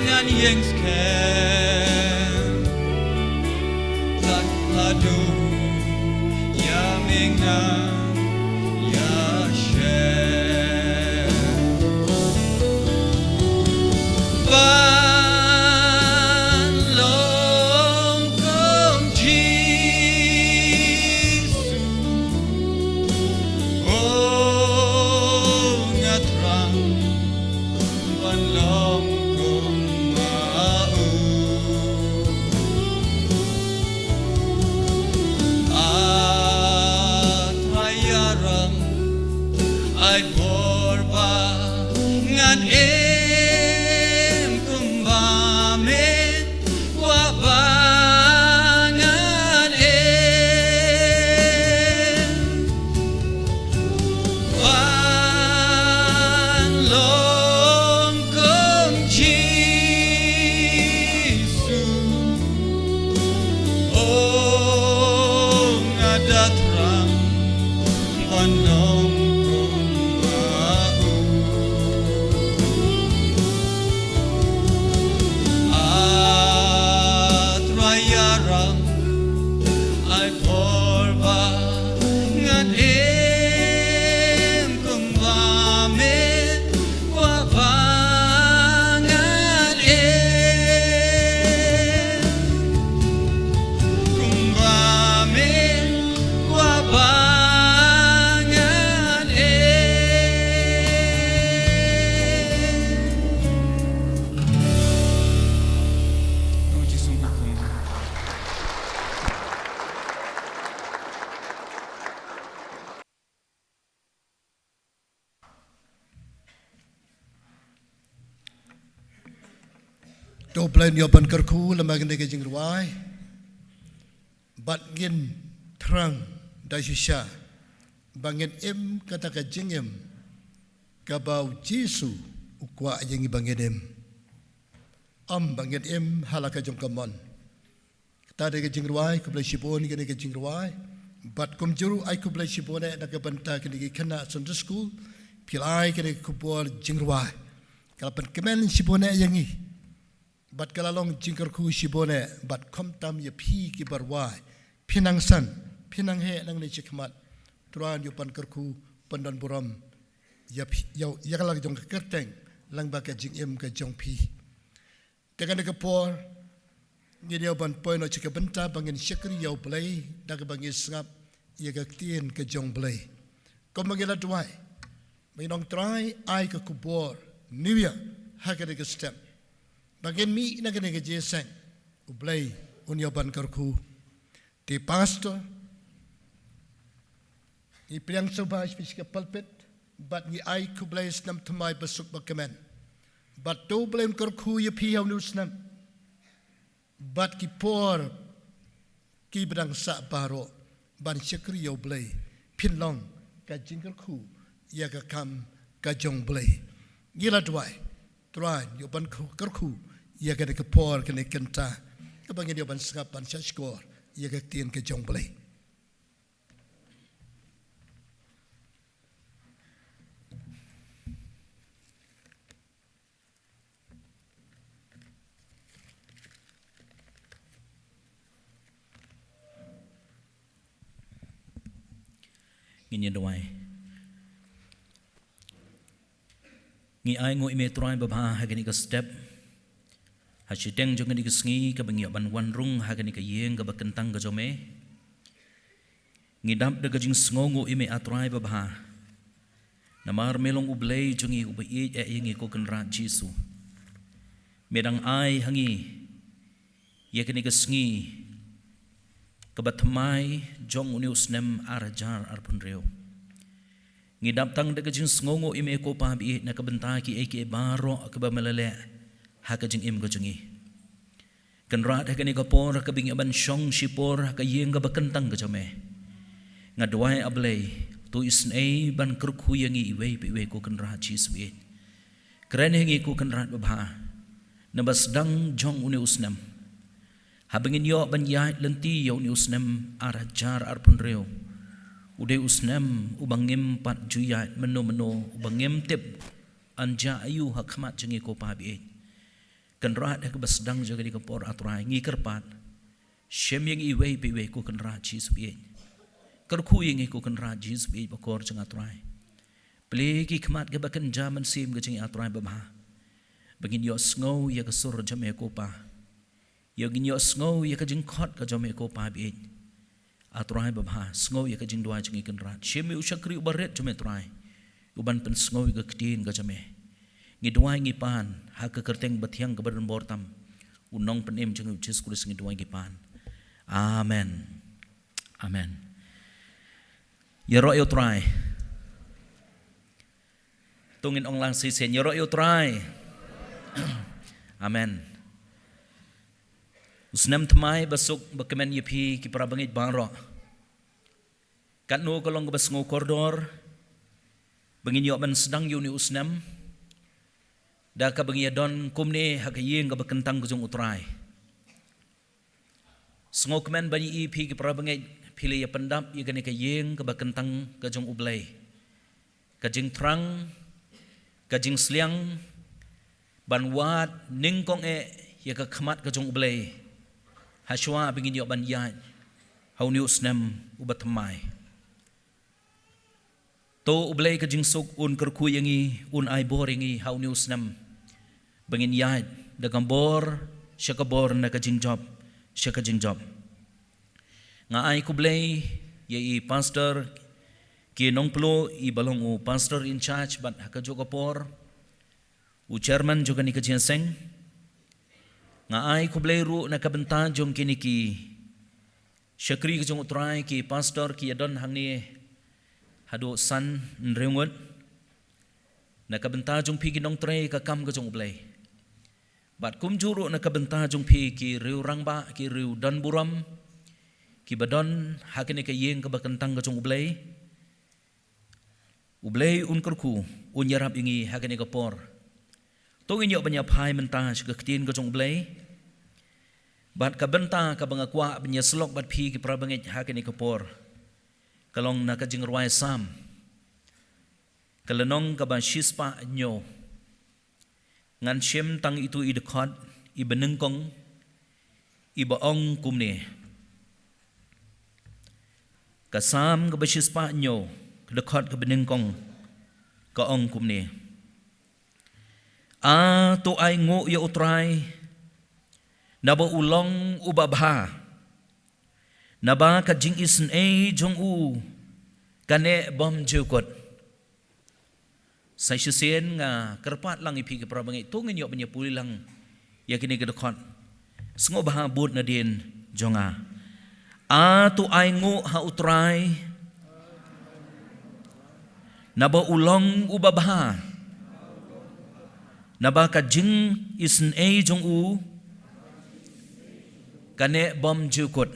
ngan ïeng skhem. Tat haduh ïa me ngan ïa shem. Ban long kum Jisu. Oh, nga thrang ban long kumba u. A Trai ïaroh, ai por ba ngan im kumba me kwah ba ngan im. Ban long kum Jisu. Oh, nga da thrang ban long kumba u. A Trai ïaroh, ai por ba ngan im kumba me kwah ba ngan im. Kumba me kwah ba ngan im. To U Blei un ïoh ban kyrkhu lem bad kane ka jingrwai. Bad ngin thrang da shisha ba ngin im kata ka jingim kaba U Jisu u kwah ïa ngi ba ngin im. Ym ba ngin im ha la ka jong ka mon. Kata dei ka jingrwai, khublei shibun kane ka jingrwai. Bad kumjuh ruh ai khublei shibun eh na ka bynta kine ki khynnah Sunday School. Phi la ai kane ka khubor jingrwai. Ka la pynkmen shibun eh ïa ngi. Bad ka la long jingkyrkhu shibun eh, bad khamtam ïa phi kiba rwai. Phin nang san, phin nang heh nangne shakhmat. Trai un ïoh ban kyrkhu, pyndon burom ïa phi, ïa, ïa ka la ka jong ka kyrteng, lem bad ka jingim ka jong phi. Te kane ka por ngin ïoh ban poi noh sha ka bynta ba ngin shakri ïa U Blei da kaba ngin sngap ïa ka ktien ka jong U Blei. Kumba ngi la duwai ba ngin ong Trai ai ka khubor New Year ha kane ka step. Ba ngin mih na kane ka jingïaseng, U Blei un ïoh ban kyrkhu. Te pastor, ngi pdiang sngewbha sha phi sha ka pulpit, bad ngi ai khublei snem thymmai basuk bakmen. Bad to U Blei un kyrkhu ïa phi ha une u snem. Bad ki por kiba dang sah baroh ban shakri ïa U Blei, phin long ka jingkyrkhu ïa ka kam ka jong U Blei. Ngi la duwai, Trai un ïoh ban kyrkhu ïa kane ka por kane ka kynta, kaba ngin ïoh ban sngap ban shahshkor ïa ka ktien ka jong U Blei. Ngin ïa duwai. Ngi ai nguh ïa me Trai babha ha kane ka step, ha shiteng jong kane ka sngi kaba ngi ïoh ban wan rung ha kane ka ïing kaba kyntang ka jong me. Ngi dap da ka jingsngewnguh ïa me A Trai babha. Namar me long U Blei jong ngi uba ïeit eh ïa ngi ko Kynrad Jisu. Me dang ai ha ngi ïa kane ka sngi kaba thymmai jong une u snem ar hajar arphew hynriew. Ngi dap tang da ka jingsngewnguh ïa me ko Pa ba ïeit na ka bynta kiei kiei baroh kaba me la leh ha ka jingim ka jong ngi. Kynrad ha kane ka por kaba ngi ïoh ban shong shipor ha ka ïing kaba kyntang ka jong me. Nga duwai A Blei, to isynei ban kyrkhu ïa ngi iwei pa iwei ko Kynrad Jisu ïeit. Kren ha ngi ko Kynrad babha. Naba sdang jong une u snem, haba ngin ïoh ban ïaid lynti ïa une u snem ar hajar arphew hynriew, U dei u snem uba ngim pat ju ïaid mynno mynno, uba ngim tip yn jia aïu ha khmat jong ngi ko Pa baieit. Kynrad ha kaba sdang jong kane ka por, A Trai, ngi kyrpad. Shim ïa ngi iwei pa iwei ko Kynrad Jisu baieit. Kyrkhu ïa ngi ko Kynrad Jisu baieit bakordor jong nga, A Trai. Plie ki khmat kiba kynja mynsiem ka jong ngi, A Trai babha, ba ngin ïohsngew ïa ka sur jong me ko Pa. Ïa ngin ïohsngew ïa ka jingkhot ka jong me ko Pa baieit. A Trai babha, sngew ïa ka jingduwai jong ngi Kynrad. Shim ïa u shakri uba rit jong me, Trai, uban pynsngew ïa ka ktien ka jong me. Ngi duwai ngi pan ha ka kyrteng bathiang kaba don bor tam, u Nongpynim jong ngi u Jisu Khrist ngi duwai ngi pan. Amen. Amen. Ïaroh ïa U Trai. To ngin ong lang shisien, ïaroh ïa U Trai. Amen. U snem thymmai ba suk ba kmen ïa phi ki para bangeit baroh. Katno ka long kaba sngew kordor ba ngin ïoh ban sdang ïa une u snem da kaba ngi ïa don kumne ha ka ïing kaba kyntang ka jong U Trai. Sngewkmen ban ïohi phi ki para bangeit, phi la ïa pyndap ïa kane ka ïing kaba kyntang ka jong U Blei. Ka jingthrang, ka jingsliang ban wad nyngkong eh ïa ka khmat ka jong U Blei, hashwa ba ngin ïoh ban ïaid ha une u snem uba thymmai. To U Blei ka jingsuk un kyrkhu ïa ngi, un ai bor ïa ngi ha une u snem, ba ngin ïaid da ka bor sha ka bor, na ka jingjop sha ka jingjop. Nga ai khublei ïa i pastor, ki nongpluh, iba long u pastor in charge bad ha kajuh ka por u chairman jong kane ka jingïaseng. Nga ai khublei ruh na ka bynta jong kine ki shakri ka jong U Trai, ki pastor ki ïa don hangne haduh san hynriew ngut, na ka bynta jong phi ki nongtrei ka kam ka jong U Blei. Bad kumjuh ruh na ka bynta jong phi ki riew rangbah, ki riew don burom, kiba don ha kane ka ïing kaba kyntang ka jong U Blei. U Blei un kyrkhu, un ïarap ïa ngi ha kane ka por. To ngin ïoh ban ïa phai mynta sha ka ktien ka jong U Blei. Bad ka bynta kaba nga kwah ban ïa sylloh bad phi ki para bangeit ha kane ka por, ka long na ka jingrwai Salm, ka lynnong kaba shispah hynñiew. Ngan shim tang ito i dkhot iba nyngkong, iba ong kumne. Ka Salm kaba shispah hynñiew, ka dkhot kaba nyngkong, ka ong kumne. A, to ai nguh ïa U Trai, naba u long uba bha. Naba ka jingisynei jong u ka neh bymjukut. Sa shisien nga kyrpad lang ïa phi ki para bangeit, to ngin ïoh ban ïa pule lang ïa kine ki dkhot. Sngewbha bud nadien jong nga. A, to ai nguh ha U Trai, naba u long uba bha. Naba ka jingisynei jong u ka neh bymjukut.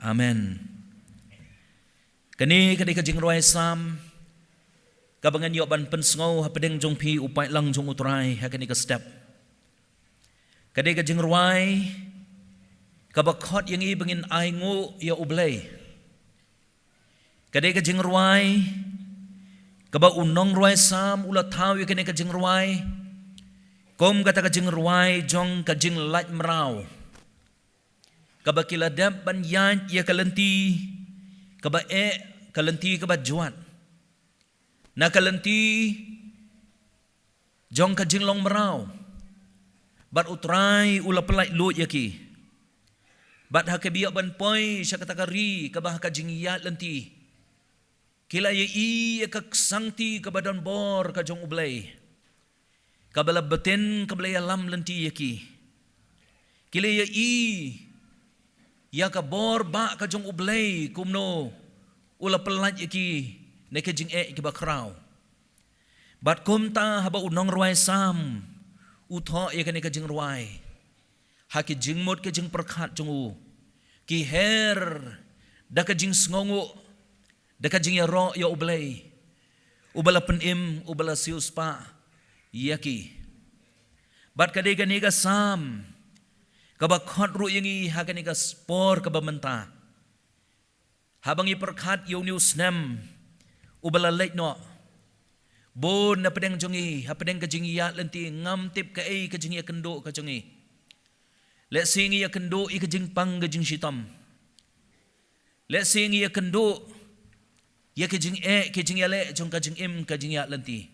Amen. Kane ka dei ka jingrwai Salm kaba ngan ïoh ban pynsngew hapdeng jong phi u paidlang jong U Trai ha kane ka step. Ka dei ka jingrwai kaba khot ïa ngi ba ngin ai nguh ïa U Blei. Ka dei ka jingrwai kaba u nongrwai Salm u la thaw ïa kane ka jingrwai kum kata ka jingrwai jong ka jinglait mraw, kaba ki la dep ban ïaid ïa ka lynti kaba eh, ka lynti kaba jwat, na ka lynti jong ka jinglong mraw. Bad U Trai u la pyllait luid ïa ki. Bad ha kaba ïa ban poi sha kata ka ri kaba ha ka jingïaid lynti, ki la ïohi ïa ka ksangti kaba don bor ka jong U Blei, kaba la btin, kaba la ïalam lynti ïa ki. Ki la ïohi ïa ka bor ba ka jong U Blei, kumno u la pyllait ïa ki na ka jingeh kaba khraw. Bad kumta haba u nongrwai Salm u thoh ïa kane ka jingrwai, ha ki jingmut ki jingpyrkhat jong u, ki her da ka jingsngewnguh, da ka jingïaroh ïa U Blei uba la pynim, uba la siewspah ïa ki. Bad ka dei kane ka Salm kaba khot ruh ïa ngi ha kane ka por kaba mynta. Haba ngi pyrkhat ïa une u snem uba la leit noh, bun na pdeng jong ngi, hapdeng ka jingïaid lynti, ngam tip kaei ka jingïakynduh ka jong ngi. Lehse ngi ïakynduh ïa ka jingpang ka jingshitom. Lehse ngi ïakynduh ïa ka jingeh ka jingïaleh jong ka jingim ka jingïaid lynti.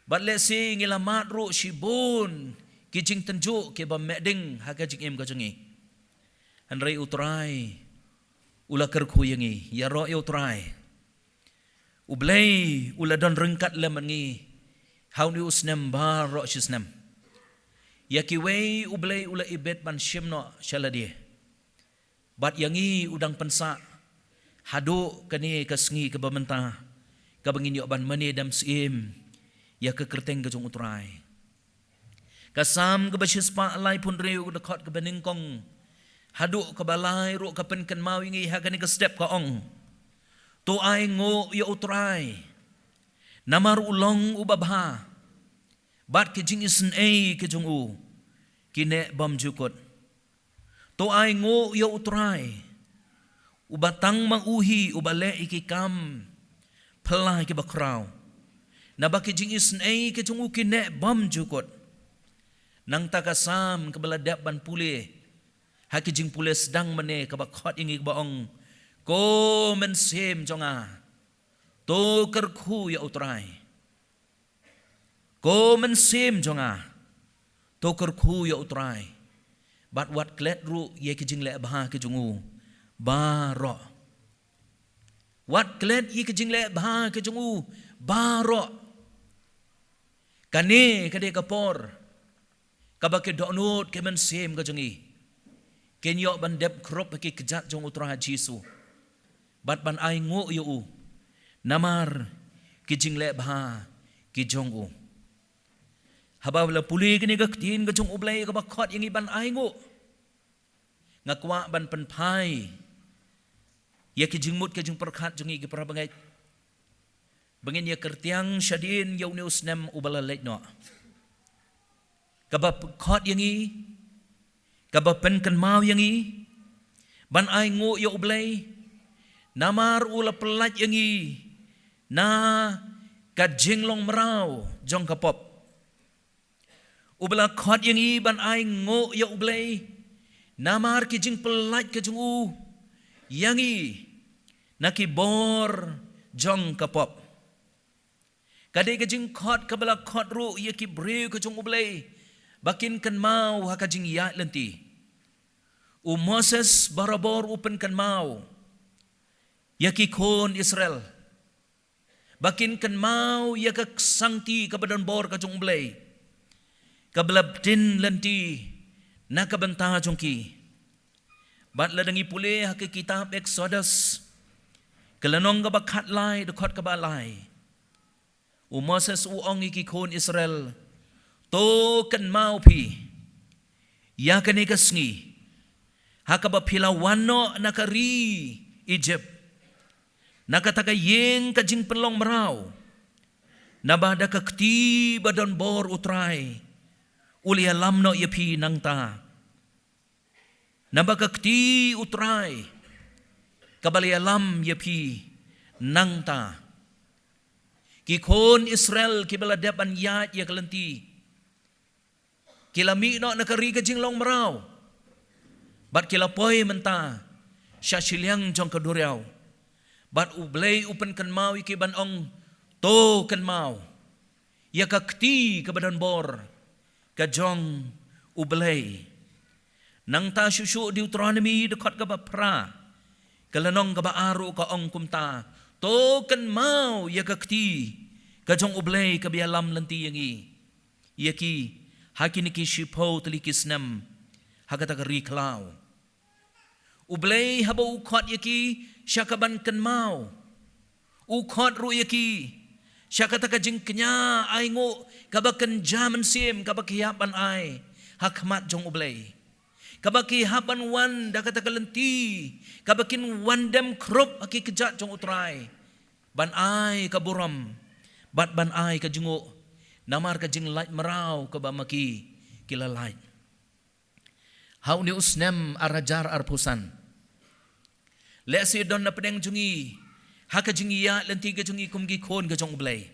Bad lehse ngi la mad ruh shibun ki jingtynjuh kiba meh ding ha ka jingim ka jong ngi. Hynrei U Trai u la kyrkhu ïa ngi, ïaroh ïa U Trai. U Blei u la don ryngkat lem bad ngi ha une u snem baroh shi snem. Ïa kiwei U Blei u la ibit ban shim noh sha lade. Bad ïa ngi u dang pynsah haduh kane ka sngi kaba mynta, kaba ngin ïoh ban mane dem syiem ïa ka kyrteng ka jong U Trai. Ka Salm kaba shispah laiphew hynriew, ka dkhot kaba nyngkong haduh kaba lai ruh ka pynkynmaw ïa ngi ha kane ka step, ka ong: To ainguh ïa U Trai, namar u long uba bha, bad ki jingisynei ki jong u ki neh bymjukut. To ainguh ïa U Trai, uba tang ma u hi uba leh ïa ki kam phylla kiba khraw. Naba ki jingisynei ki jong u ki neh bymjukut. Nangta ka Salm kaba la dep ban pule ha ki jingpule sdang mynne, kaba khot ïa ngi kaba ong: Ko mynsiem jong nga, to kyrkhu ïa U Trai. Ko mynsiem jong nga, to kyrkhu ïa U Trai. Bad wat klet ruh ïa ki jingleh bha ki jong u baroh. Wat klet ïa ki jingleh bha ki jong u baroh. Kane ka dei ka por kaba ki dohnud ki mynsiem ka jong ngi kin ïoh ban dep khrup ha ki kjat jong U Trai Jisu, bad ban ainguh ïa u namar ki jingleh bha ki jong u. Haba la pule kane ka ktien ka jong U Blei kaba khot ïa ngi ban ainguh, nga kwah ban pynphai ïa ki jingmut ki jingpyrkhat jong ngi ki parabangeit, ba ngin ïa kyrtiang shadien ïa une u snem uba la leit noh. Kaba khot ïa ngi, kaba pynkynmaw ïa ngi ban ainguh ïa U Blei, namar u la pyllait ïa ngi na ka jinglong mraw jong ka pop. Uba la khot ïa ngi ban ainguh ïa U Blei namar ki jingpyllait ka jong u ïa ngi na ki bor jong ka pop. Ka dei ka jingkhot kaba la khot ruh ïa ki briew ka jong U Blei ba kin kynmaw ha ka jingïaid lynti. U Moses barabor u pynkynmaw ïa ki khun Israel ba kin kynmaw ïa ka ksangti kaba don bor ka jong U Blei, kaba la btin lynti na ka bynta jong ki. Bad lada ngi pule ha ka kitab Exodus, ka lynnong kaba khatlai, dkhot kaba lai, u Moses u ong ïa ki khun Israel: To kynmaw phi ïa kane ka sngi, ha kaba phi la wan noh na ka ri Egypt, na kata ka ïing ka jingpynlong mraw, naba da ka kti ba don bor U Trai u la ïalam noh ïa phi nangta. Naba ka kti U Trai kaba la ïalam ïa phi nangta. Ki khun Israel kiba la dep ban ïaid ïa ka lynti, ki la mih noh na ka ri ka jinglong mraw, bad ki la poi mynta sha shiliang jong ka duriaw. Bad U Blei u pynkynmaw ïa ki ban ong: To kynmaw ïa ka kti kaba don bor ka jong U Blei. Nangta shuh shuh Deuteronomi, dkhot kaba phra, ka lynnong kaba ar ruh ka ong kumta: To kynmaw ïa ka kti ka jong U Blei kaba ïalam lynti ïa ngi, ïa ki, ha kine ki shiphew tylli ki snem ha kata ka ri khlaw. U Blei haba u khot ïa ki sha kaban kynmaw, u khot ruh ïa ki sha kata ka jingkñia ainguh kaba kynja mynsiem, kaba ki hap ban ai ha khmat jong U Blei, kaba ki hap ban wan da kata ka lynti kaba kin wan dem khrup ha ki kjat jong U Trai, ban ai ka burom bad ban ai ka jingnguh namar ka jinglait mraw kaba ma ki ki la lait. Ha une u snem ar hajar arphew san, Lehse don na pdeng jong ngi, ha ka jingïaid lynti ka jong ngi kum ki khun ka jong U Blei,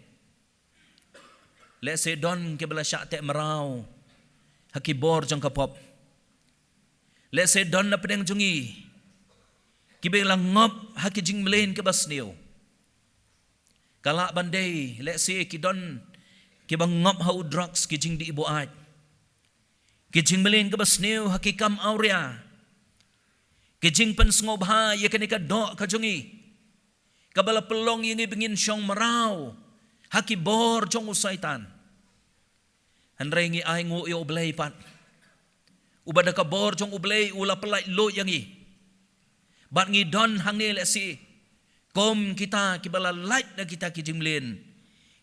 lehse don kiba la shah teh mraw ha ki bor jong ka pop. Lehse don na pdeng jong ngi kiba la ngop ha ki jingmlien kiba sniew. Ka lah ban dei, lehse ki don kiba ngop ha u drugs, ki jingdih buaid, ki jingmlien kiba sniew ha ki kam awria, ki jingpynsngewbha ïa kane ka doh ka jong ngi, kaba la pynlong ïa ngi ba ngin shong mraw ha ki bor jong u Soitan. Hynrei ngi ainguh ïa U Blei pat, uba da ka bor jong U Blei u la pyllait luid ïa ngi. Bad ngi don hangne lehse kum kita kiba la lait na kita ki jingmlien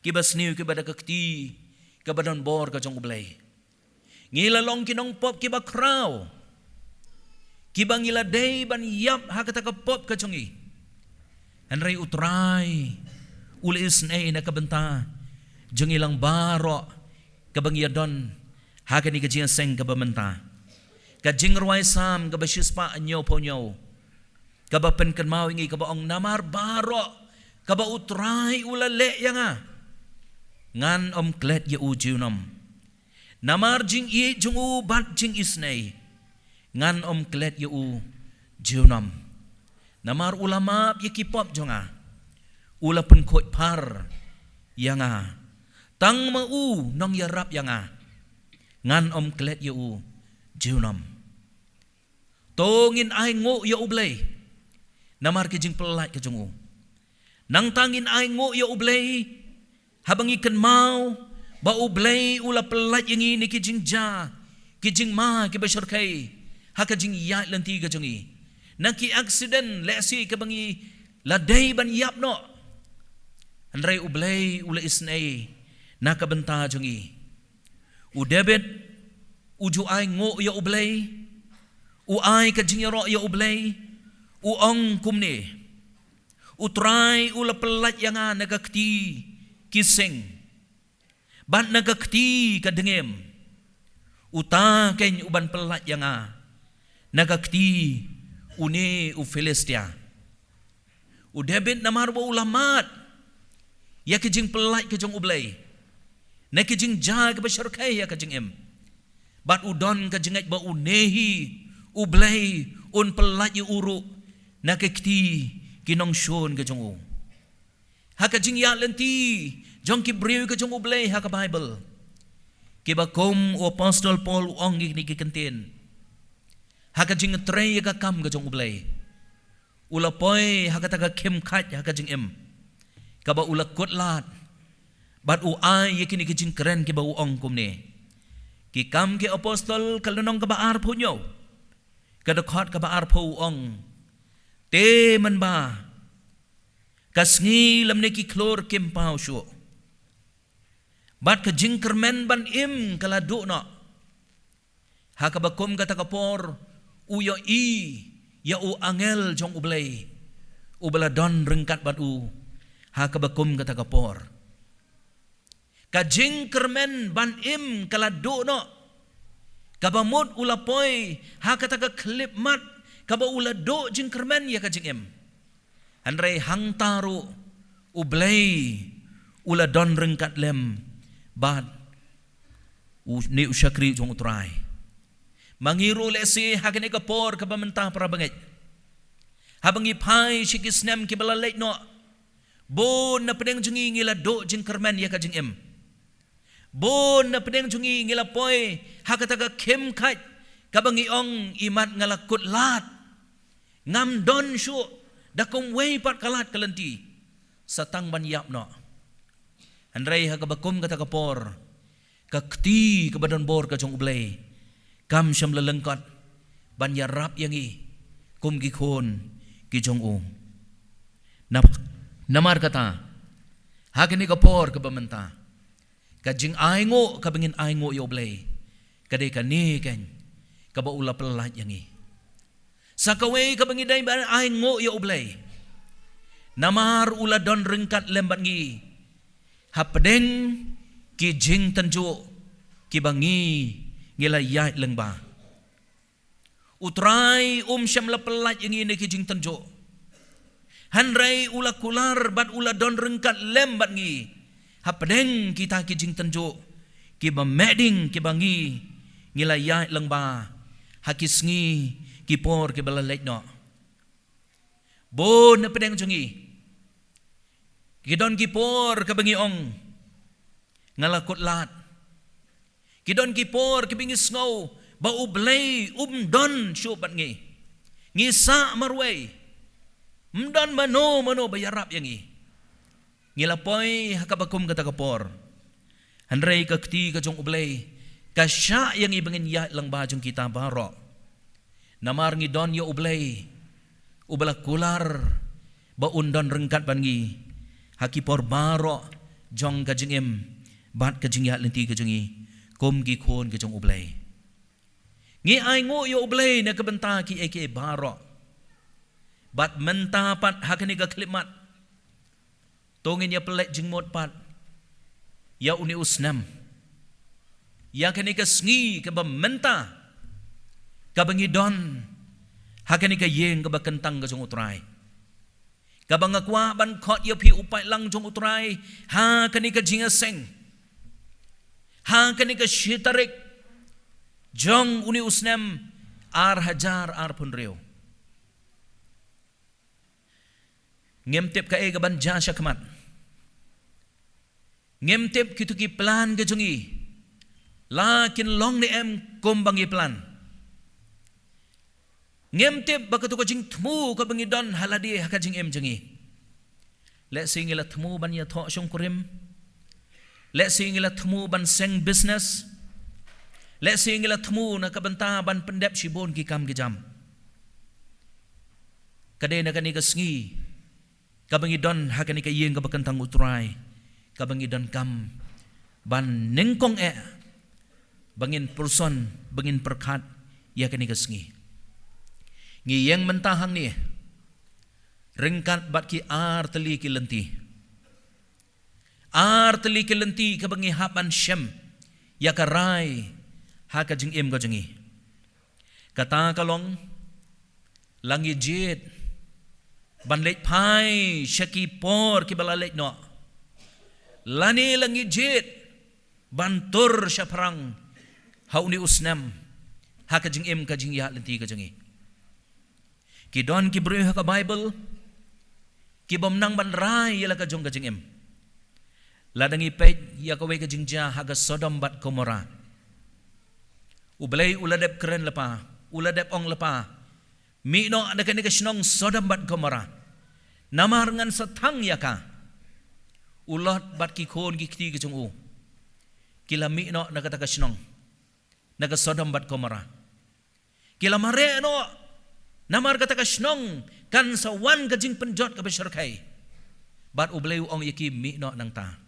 kiba sniew, kiba da ka kti kaba don bor ka jong U Blei. Ngi la long ki nongpop kiba khraw, kiba ngi la dei ban ïap ha kata ka pop ka jong ngi. Hynrei U Trai u la isynei na ka bynta jong ngi lang baroh kaba ngi ïadon ha kane ka jingïaseng kaba mynta. Ka jingrwai Salm kaba shispah hynñiewphew hynñiew, kaba pynkynmaw ïa ngi, kaba ong, "Namar baroh kaba U Trai u la leh ïa nga, ngan ym klet ïa u junom. Namar jingïeit jong u bad jingisynei, ngan ym klet ïa u junom. Namar u la map ïa ki pop jong nga, u la pynkhuid phar ïa nga. Tang ma u nongïarap ïa nga, ngan ym klet ïa u junom." To ngin ainguh ïa U Blei namar ki jingpyllait ka jong u. Nangta ngin ainguh ïa U Blei haba ngi kynmaw ba U Blei u la pyllait ïa ngi na ki jingjia, ki jingma kiba shyrkhei ha ka jingïaid lynti ka jong ngi, na ki accident lehse kaba ngi la dei ban ïap noh. Hynrei U Blei u la isynei na ka bynta jong ngi. U David u ju ainguh ïa U Blei, u ai ka jingïaroh ïa U Blei, u ong kumne: "U Trai u la pyllait ïa nga na ka kti ki seng bad na ka kti ka dngiem. Uta keiñ u ban pyllait ïa nga na ka kti une u Philistia." U David namar ba u la mad ïa ki jingpyllait ka jong U Blei na ki jingjia kiba shyrkhei ïa ka jingim, bad u don ka jingngeit ba une hi U Blei un pyllait ïa u ruh na ka kti ki nongshun ka jong u. Ha ka jingïaid lynti jong ki briew ka jong U Blei ha ka Baibl, kiba kum u Apostol Paul u ong ïa kine ki kyntien ha ka jingtrei ïa ka kam ka jong U Blei, u la poi ha kata ka khim khait ha ka jingim kaba u la kut lad, bad u ai ïa kine ki jingkren kiba u ong kumne. Ki Kam ki Apostol ka lynnong kaba arphew hynñiew, ka dkhot kaba arphew, u ong: "Te mynba ka sngi lymne ki khlur kim paw shuh, bad ka jingkyrmen ban im ka la duh noh, ha kaba kum kata ka por u ïohi ïa u angel jong U Blei uba la don ryngkat bad u ha kaba kum kata ka por." Ka jingkyrmen ban im ka la duh noh, kaba mut u la poi ha kata ka khyllipmat kaba u la duh jingkyrmen ïa ka jingim. Hynrei hangta ruh U Blei u la don ryngkat lem bad une u shakri jong U Trai. Ma ngi ruh lehse ha kane ka por kaba mynta, para bangeit, haba ngi phai sha ki snem kiba la leit noh, bun na pdeng jong ngi ngi la duh jingkyrmen ïa ka jingim. Bun na pdeng jong ngi ngi la poi ha kata ka khim khait kaba ngi ong: "Imat nga la kut lad, ngam don shuh da kumwei pat ka lad ka lynti, sa tang ban ïap noh." Hynrei ha kaba kum kata ka por, ka kti kaba don bor ka jong U Blei kam shym la lyngkot ban ïarap ïa ngi kum ki khun ki jong u. Nam-, namar kata, ha kane ka por kaba mynta, ka jingainguh kaba ngin ainguh ïa U Blei ka dei kane keiñ, kaba u la pyllait ïa ngi. Sa kawei kaba ngi dei ban ainguh ïa U Blei, namar u la don ryngkat lem bad ngi hapdeng ki jingtynjuh kiba ngi, ngi la ïaid lyngba. U Trai um shym la pyllait ïa ngi na ki jingtynjuh. Hynrei u la kular bad u la don ryngkat lem bad ngi hapdeng kita ki jingtynjuh kiba meh ding kiba ngi ngi la ïaid lyngba ha ki sngi ki por kiba la leit noh. Bun na pdeng jong ngi ki don ki por kaba ngi ong nga la kut lad. Ki don ki por kiba ngi sngew ba U Blei um don shuh bad ngi. Ngi sah marwei. Ym don mano mano ba ïarap ïa ngi. Ngi la poi ha kaba kum kata ka por. Hynrei ka kti ka jong U Blei ka shah ïa ngi ba ngin ïaid lyngba jong kita baroh. Namar ngi don ïa U Blei uba la kular ba un don ryngkat bad ngi ha ki por baroh jong ka jingim bad ka jingïaid lynti ka jong ngi kum ki khun ka jong U Blei. Ngi ainguh ïa U Blei na ka bynta kiei kiei baroh. Bad mynta pat ha kane ka khyllipmat to ngin ïa pynleit jingmut pat ïa une u snem, ïa kane ka sngi kaba mynta kaba ngi don ha kane ka ïing kaba kyntang ka jong U Trai. Kaba nga kwah ban khot ïa phi u paidlang jong U Trai ha kane ka jingïaseng, ha kane ka shi tarik jong une u snem ar hajar arphew hynriew. Ngim tip kaei kaban jia shakhmat. Ngim tip kito ki plan ka jong ngi la kin long ne em kumba ngi plan. Ngim tip ba kato ka jingthmu kaba ngi don ha lade ha ka jingim jong ngi. Lehse ngi la thmu ban ïathoh shongkurim. Lehse ngi la thmu ban seng business. Lehse ngi la thmu na ka bynta ban pyndep shibun ki kam ki jam. Ka dei na kane ka sngi kaba ngi don ha kane ka ïing kaba kyntang U Trai, kaba ngi donkam ban nyngkong eh ba ngin pyrshang, ba ngin pyrkhat ïa kane ka sngi. Ngi ïeng mynta hangne ryngkat bad ki ar tylli ki lynti. Ar tylli ki lynti kaba ngi hap ban shem ïa ka rai ha ka jingim ka jong ngi. Kata ka long, la ngi jied ban leit phai sha ki por kiba la leit noh, lane la ngi jied ban tur shaphrang ha une u snem ha ka jingim ka jingïaid lynti ka jong ngi. Ki don ki briew ha ka Baibl kibym nang ban rai ïa la ka jong ka jingim. Lada ngi peit ïa kawei ka jingjia ha ka Sodom bad Gomorrah, U Blei u la dep kren lypa, u la dep ong lypa, mih noh na kane ka shnong Sodom bad Gomorrah, namar ngan sa thang ïa ka. U Lot bad ki khun ki kti ki jong u ki la mih noh na kata ka shnong, na ka Sodom bad Gomorrah. Ki la mareh noh, namar kata ka shnong kan sa wan ka jingpynjot kaba shyrkhei. Bad U Blei u ong ïa ki, mih noh nangta.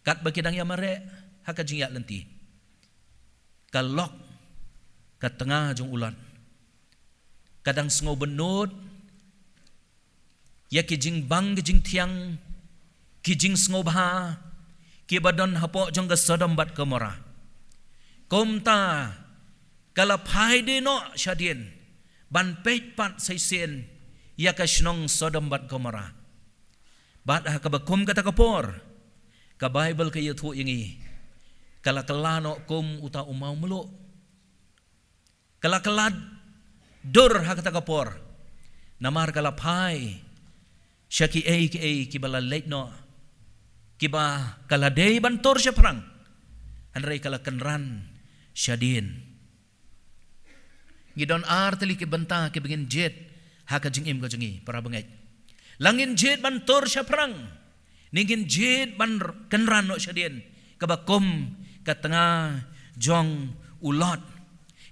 Katba ki dang ïa mareh ha ka jingïaid lynti, ka lok, ka tnga jong u Lot ka dang sngew bynnud ïa ki jingbang ki jingthiang, ki jingsngewbha kiba don hapoh jong ka Sodom bad Gomorrah. Kumta ka la phai die noh shadien ban peit pat shisien ïa ka shnong Sodom bad Gomorrah. Bad ha kaba kum kata ka por, ka Baibl ka ïathuh ïa ngi, ka la kylla noh kum uta u mawmluh. Ka la kylla dur ha kata ka por, namar ka la phai sha kiei kiei kiba la leit noh, kiba ka la dei ban tur shaphrang, hynrei ka la kynran shadien. Ngi don ar tylli ki bynta kiba ngin jied ha ka jingim ka jong ngi, para bangeit. La ngin jied ban tur shaphrang, ne ngin jied ban r-, kynran noh shadien, kaba kum ka tnga jong u Lot.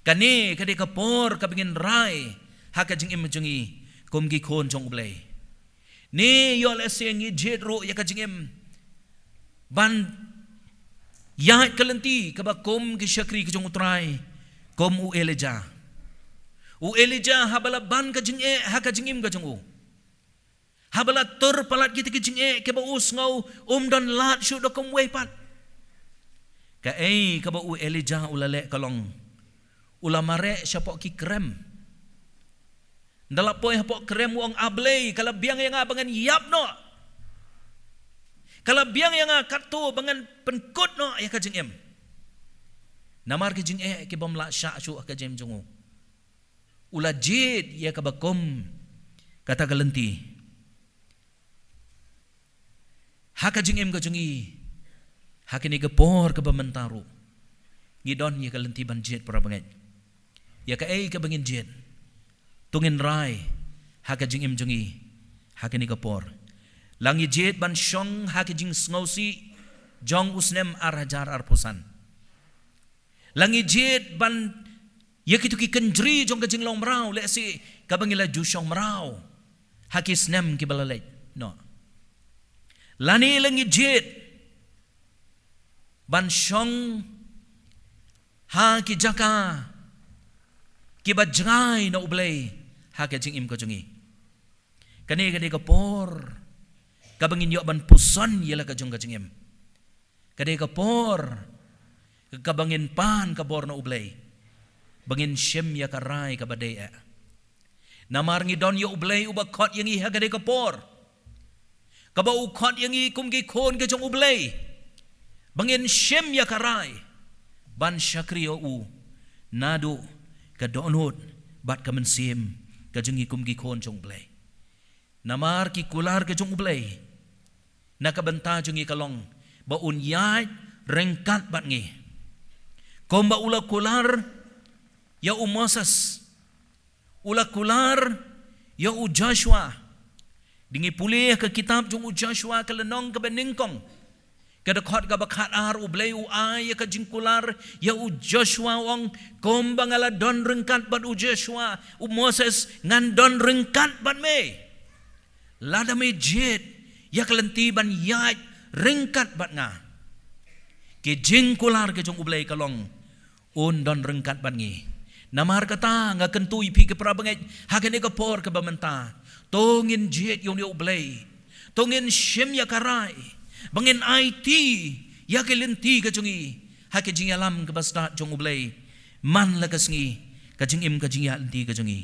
Kane ka dei ka por kaba ngin rai ha ka jingim jong ngi kum ki khun jong U Blei. Ne ïoh lehse ngi jied ruh ïa ka jingim ban ïaid ka lynti kaba kum ki shakri ki jong U Trai, kum u Elijah. U Elijah haba la ban ka jingeh ha ka jingim ka jong u, haba la tur palat kita ki jingeh kiba u sngew um don lad shuh da kumwei pat, kaei kaba u Elijah u la leh ka long, u la mareh shapoh ki krem. Nda la poi hapoh krem u ong, A Blei, ka la biang ïa nga ba ngan ïap noh. Ka la biang ïa nga katto ba ngan pynkut noh ïa ka jingim. Namar ki jingeh ki bym lah shah shuh ha ka jingim jong u. U la jied ïa kaba kum kata ka lynti. Ha ka jingim ka jong ngi, ha kane ka por kaba mynta ruh, ngi don ïa ka lynti ban jied, para bangeit. Ïa kaei kaba ngin jied, to ngin rai ha ka jingim jong ngi ha kane ka por. La ngi jied ban shong ha ka jingsngewsih jong u snem ar hajar arphew san. La ngi jied ban ïa kito ki kynjri jong ka jinglong mraw, lehse kaba ngi la ju shong mraw ha ki snem kiba la leit noh. Lane la ngi jied ban shong ha ki jaka kiba jngai na U Blei ha ka jingim ka jong ngi. Kane ka dei ka por kaba ngin ïoh ban puson ïa la ka jong ka jingim. Ka dei ka por kaba ngin pan ka bor na U Blei, ba ngin shim ïa ka rai kaba dei eh. Namar ngi don ïa U Blei uba khot ïa ngi ha ka dei ka por, kaba u khot ïa ngi kum ki khun ka jong U Blei, ba ngin shim ïa ka rai ban shakri ïa u naduh ka dohnud bad ka mynsiem ka jong ngi kum ki khun jong U Blei. Namar ki kular ka jong U Blei na ka bynta jong ngi ka long ba un ïaid ryngkat bad ngi, kumba u la kular ïa u Moses, u la kular ïa u Joshua. Dei ngi pule ha ka kitab jong u Joshua, ka lynnong kaba nyngkong, ka dkhot kaba khatar, U Blei u ai ïa ka jingkular ïa u Joshua, u ong, kumba nga la don ryngkat bad u Joshua, u Moses, ngan don ryngkat bad me. Lada me jied ïa ka lynti ban ïaid ryngkat bad nga, ki jingkular ka jong U Blei ka long un don ryngkat bad ngi. Namar kata nga kyntu ïa phi ki para bangeit ha kane ka por kaba mynta, to ngin jied ïa une U Blei, to ngin shim ïa ka rai ba ngin aiti ïa ka lynti ka jong ngi ha ka jingïalam kaba stad jong U Blei man la ka sngi, ka jingim ka jingïaid lynti ka jong ngi.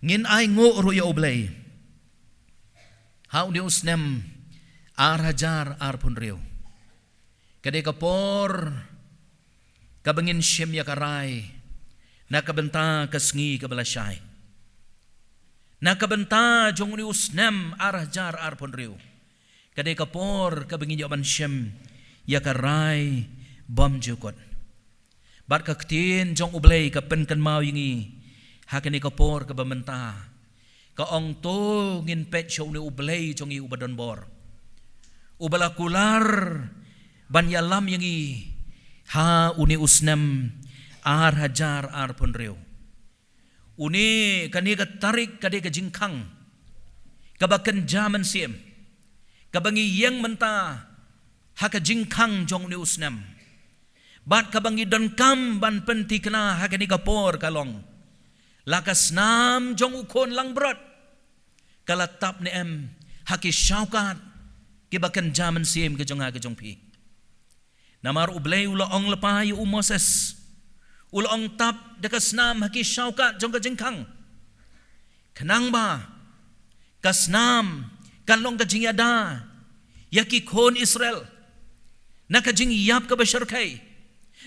Ngin ainguh ruh ïa U Blei ha une u snem ar hajar arphew hynriew. Ka dei ka por kaba ngin shim ïa ka rai na ka bynta ka sngi kaba la shai, na ka bynta jong une u snem ar hajar arphew hynriew. Ka dei ka por kaba ngin ïoh ban shim ïa ka rai bymjukut. Bad ka ktien jong U Blei ka pynkynmaw ïa ngi ha kane ka por kaba mynta, ka ong, to ngin peit sha une U Blei jong ngi uba don bor, uba la kular ban ïalam ïa ngi ha une u snem ar hajar arphew hynriew. Une, kane ka tarik ka dei ka jingkhang kaba kynja mynsiem, kaba ngi ïeng mynta ha ka jingkhang jong une u snem. Bad kaba ngi donkam ban pynthikna ha kane ka por ka long, la ka snam jong u khun langbrot ka la tap ne em ha ki shawkat kiba kynja mynsiem ka jong nga ka jong phi. Namar U Blei u la ong lypa ïa u Moses, u la ong, tap da ka snam ha ki shawkat jong ka jingkhang, khnang ba ka snam kan long ka jingïada ïa ki khun Israel na ka jingïap kaba shyrkhei.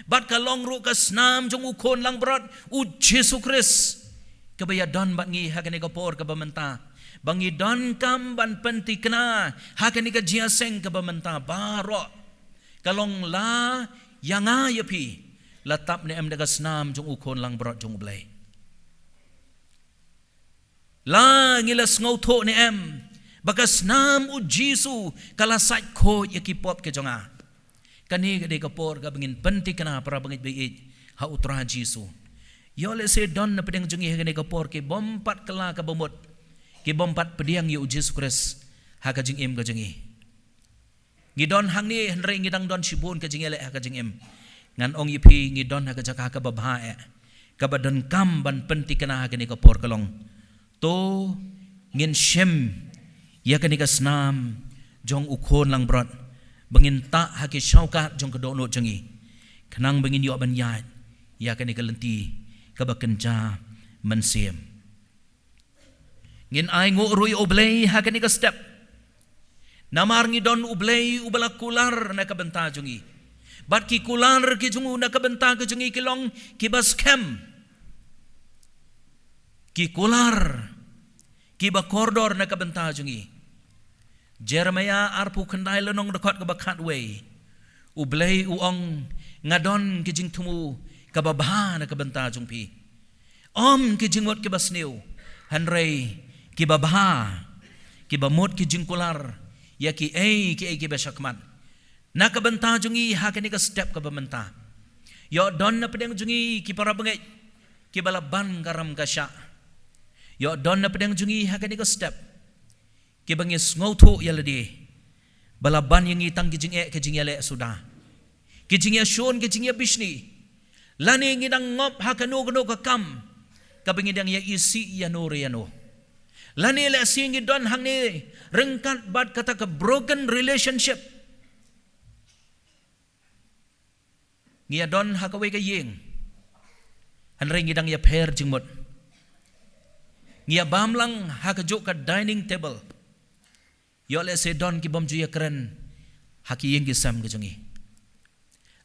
Bad ka long ruh ka snam jong u khun langbrot, u Jisu Khrist, kaba ïadon bad ngi ha kane ka por kaba mynta, ba ngi donkam ban pynthikna ha kane ka jingïaseng kaba mynta baroh. Ka long la ïa nga ïa phi, la tap ne em da ka snam jong u khun langbrot jong U Blei? La ngi la sngewthuh ne em ba ka snam u Jisu ka la sait khuid ïa ki pop ka jong nga? Kane ka dei ka por kaba ngin pynthikna, para bangeit ba ïeit ha U Trai Jisu. Ïoh lehse don na pdeng jong ngi ha kane ka por ki bym pat kylla kaba mut, ki bym pat pdiang ïa u Jisu Khrist ha ka jingim ka jong ngi. Ngi don hangne hynrei ngi dang don shibun ka jingïaleh ha ka jingim. Ngan ong ïa phi, ngi don ha ka jaka kaba bha eh, kaba donkam ban pynthikna ha kane ka por ka long, to ngin shim ïa kane ka snam jong u khun langbrot, ba ngin tah ha ki shawkat jong ka dohnud jong ngi, khnang ba ngin ïoh ban ïaid ïa kane ka lynti kaba kynja mynsiem. Ngin ai nguh ruh ïa U Blei ha kane ka step. Namar ngi don U Blei uba la kular na ka bynta jong ngi. Bad ki kular ki jong u na ka bynta ka jong ngi ki long kiba skhem. Ki kular kiba kordor na ka bynta jong ngi. Jeremiah arphew khyndai lynnong dkhot kaba khatwei. U Blei u ong, nga don ki jingthmu kaba bha na ka bynta jong phi. Ym ki jingmut kiba sniew, hynrei kiba bha, kiba mut ki jingkular ïa kiei kiei kiba shakhmat. Na ka bynta jong ngi ha kane ka step kaba mynta. Ïoh don na pdeng jong ngi ki para bangeit kiba la ban ka ram ka shah. Ïoh don na pdeng jong ngi ha kane ka step kiba ngi sngewthuh ïa lade ba la ban ïa ngi tang ki jingeh ki jingïaleh suda, ki jingïashun ki jingïabishni. Lane ngi dang ngop ha kano kano ka kam kaba ngi dang ïa isih ïano re ïano. Lane lehse ngi don hangne ryngkat bad kata ka broken relationship. Ngi ïa don ha kawei ka ïing, hynrei ngi dang ïa pher jingmut. Ngi ïa bam lang ha kajuh ka dining table. Ïoh lehse don ki bym ju ïa kren ha ki ïing ki sem ki jong ngi.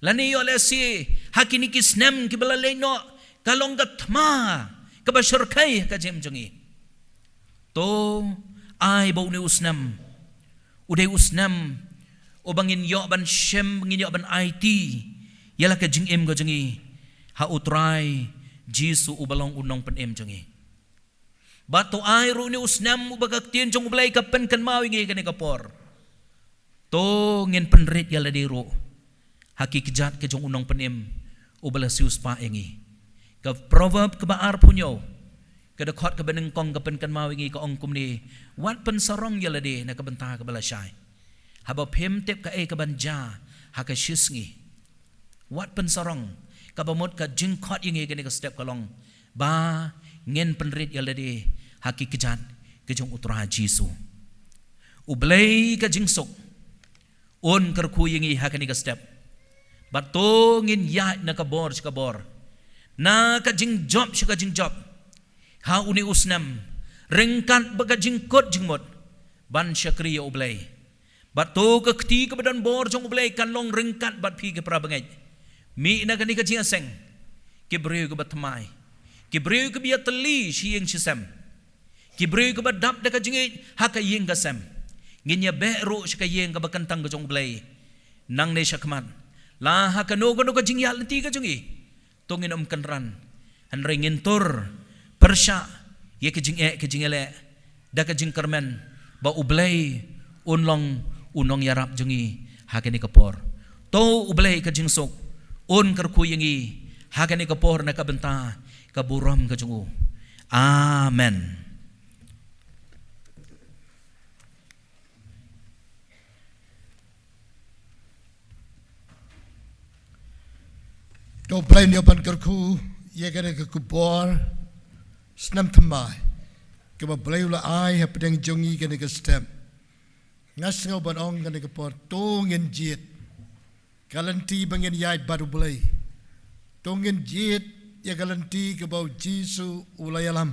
Lane ïoh lehse ha kine ki snem kiba la leit noh ka long ka thma kaba shyrkhei ha ka jingim jong ngi. To ai ba une u snem u dei u snem uba ngin ïoh ban shem, ngin ïoh ban aiti ïa la ka jingim ka jong ngi ha U Trai Jisu uba long u Nongpynim jong ngi. Bad to ai ruh une u snem uba ka ktien jong U Blei ka pynkynmaw ïa ngi kane ka por. To ngin pynrit ïa lade ruh ha ki kjat ki jong u Nongpynim uba la siewspah ïa ngi. Ka Proverb kaba arphew hynñiew, ka dkhot kaba nyngkong ka pynkynmaw ïa ngi, ka ong kumne: wat pynsarong ïa lade na ka bynta kaba lashai, haba phim tip kaei kaban jia ha ka shisngi. Wat pynsarong, kaba mut ka jingkhot ïa ngi kane ka step ka long ba ngin pynrit ïa lade ha ki kjat ki jong U Trai Jisu. U Blei ka jingsuk un kyrkhu ïa ngi ha kane ka step. Bad to ngin ïaid na ka bor sha ka bor, na ka jingjop sha ka jingjop ha une u snem, ryngkat bad ka jingkut jingmut ban shakri ïa U Blei. Bad to ka kti kaba don bor jong U Blei kan long ryngkat bad phi ki para bangeit. Mih na kane ka jingïaseng, ki briew kiba thymmai, ki briew kiba ïatylli shi ïing shi sem, ki briew kiba dap da ka jingïeit ha ka ïing ka sem. Ngin ïa beh ruh sha ka ïing kaba kyntang ka jong U Blei nangne shakhmat. La ha kano kano ka jingïaid lynti ka jong ngi, to ngin ym kynran, hynrei ngin tur pyrshah ïa ka jingeh ka jingïaleh da ka jingkyrmen ba U Blei un long u nongïarap jong ngi ha kane ka por. To U Blei ka jingsuk un kyrkhu ïa ngi ha kane ka por na ka bynta ka burom ka jong u. Amen. To U Blei un ïa ban kyrkhu ïa kane ka khubor snem thymmai kaba U Blei u la ai hapdeng jong ngi kane ka step. Nga sngew ban ong kane ka por, to ngin jied ka lynti ba ngin ïaid bad U Blei. To ngin jied ïa ka lynti kaba U Jisu u la ïalam,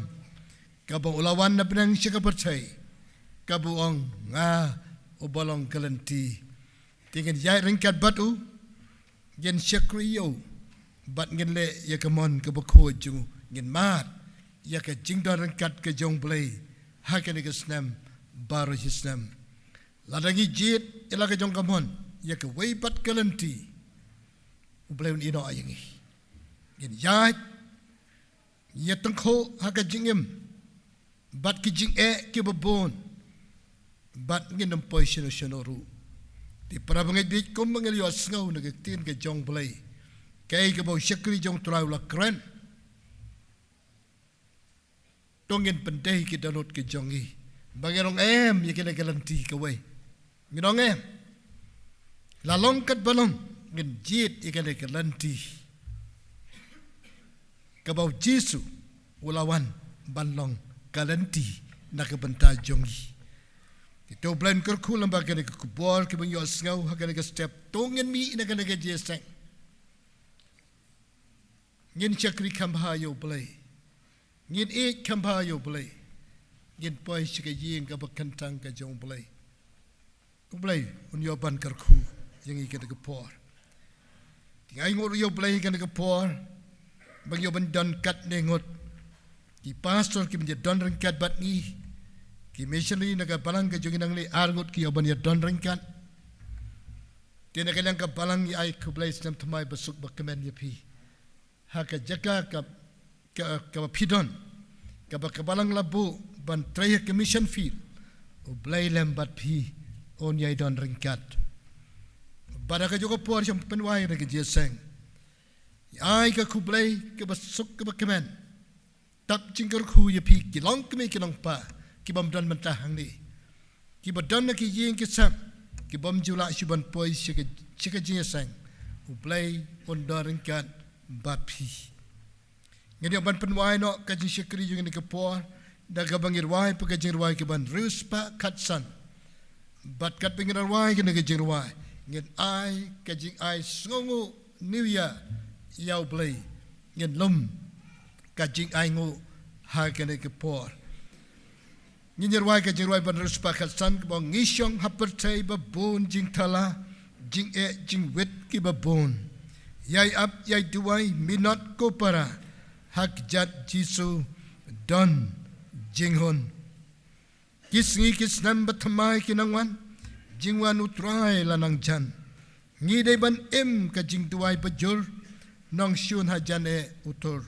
kaba u la wan na bneng sha ka pyrthei, kaba u ong, nga uba long ka lynti. Te ngin ïaid ryngkat bad u, ngin shakri ïa u, bad ngin leh ïa ka mon kaba khuid jong u, ngin mad ïa ka jingdon ryngkat ka jong U Blei ha kane ka snem baroh shi snem. Lada ngi jied ïa la ka jong ka mon ïa kawei pat ka lynti, U Blei un ïehnoh ïa ngi. Ngin ïaid, ngin ïatyngkhuh ha ka jingim bad ki jingeh kiba bun, bad ngin ym poi shano shano ruh. Te para bangeit, bad kumba ngi la ïohsngew na ka ktien ka jong U Blei, kaei kaba u shakri jong U Trai u la kren, to ngin pyndei ki dohnud ki jong ngi ba ngin ong em ïa kane ka lynti kawei. Ngin ong em, la long katba long, ngin jied ïa kane ka lynti kaba U Jisu u la wan ban long ka lynti na ka bynta jong ngi. Te to U Blei un kyrkhu lyngba kane ka khubor kaba ngi ïohsngew ha kane ka step. To ngin mih na kane ka jingïaseng, ngin shakri kham bha ïa U Blei. Ngin ïeit kham bha ïa U Blei. Ngin poi sha ka ïing kaba kyntang ka jong U Blei. U Blei un ïoh ban kyrkhu ïa ngi kane ka por. Te nga ainguh ruh ïa U Blei kane ka por ba ngi ïoh ban don katne ngut ki pastor kiba ïadon ryngkat bad ngi, ki missionary na ka balang ka jong ngi nangne ar ngut ki ïoh ban ïadon ryngkat. Te na ka liang ka balang ngi ai khublei snem thymmai basuk bakmen ïa phi ha ka jaka ka, ka, kaba phi don, kaba ka balang la buh ban trei ha ka mission field. U Blei lem bad phi, un ïai don ryngkat. Bad ha kajuh ka por sha pynwai na ka jingïaseng, ai ka khublei kaba suk kaba kmen. Tap jingkyrkhu ïa phi ki longkmie ki longpa kibym don mynta hangne, kiba don ha ki ïing ki sem, kibym ju lah shuh ban poi sha ka, sha ka jingïaseng. U Blei un don ryngkat bad phi. Ngin ïoh ban pynwai noh ka jingshakri jong ngi kane ka por da kaba ngin rwai pat ka jingrwai kaban riewspah khatsan. Bad katba ngin rwai kane ka jingrwai, ngin ai ka jingai sngewnguh New Year ïa U Blei. Ngin lum ka jingainguh ha kane ka por. Ngin ïa rwai ka jingrwai ban riewspah khatsan kaba ong: Ngi shong ha pyrthei ba bun jingthala, jingeh jingwit kiba bun. Ïai ap ïai duwai minot ko para, ha kjat Jisu don jinghun. Ki sngi ki snem ba thymmai ki nang wan, jingwan U Trai la nang jan. Ngi dei ban im ka jingduwai bajur, nongshun hajan eh u tur.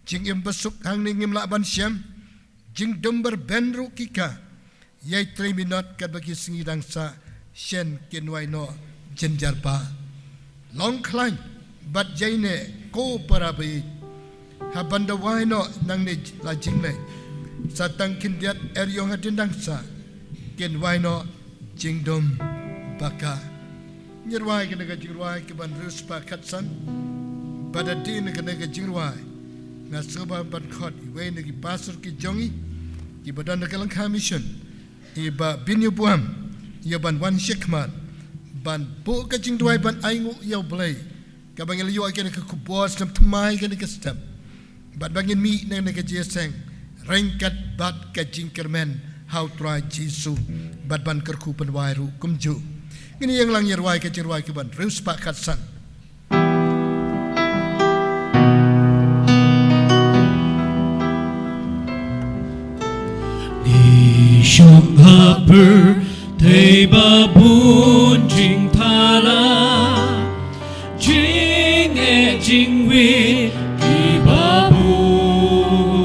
Jingim basuk hangne ngim lah ban shem, jingdum ba rben ruh ki ka. Ïai trei minot katba ki sngi dang sah, shen kin wai noh jynjar ba. Long khlaiñ bad ïaineh ko para ba ïeit, ha ban da wai noh nangne la jingleh. Sa tang khyndiat er ïong hadien dang sah, kin wai noh jingdum ba ka. Ngin rwai kane ka jingrwai kaban riewspah khatsan. Bad hadien kane ka jingrwai, nga sngewbha ban khot iwei na ki pastor ki jong ngi kiba don ha ka lyngkha mission, i Bah Bin Ïa Buam, ïa ban wan shakhmat ban buh ka jingduwai ban ainguh ïa U Blei, kaba ngi la ïoh ïa kane ka khubor snem thymmai kane ka step. Bad ba ngin mih na kane ka jingïaseng ryngkat bad ka jingkyrmen ha U Trai Jisu, bad ban kyrkhu pynwai ruh kumjuh. Ngin ïeng lang ïa rwai ka jingrwai kaban riewspah khatsan. Ngi shong ha pyrthei ba bun jingthala, jingeh jingwit kiba bun.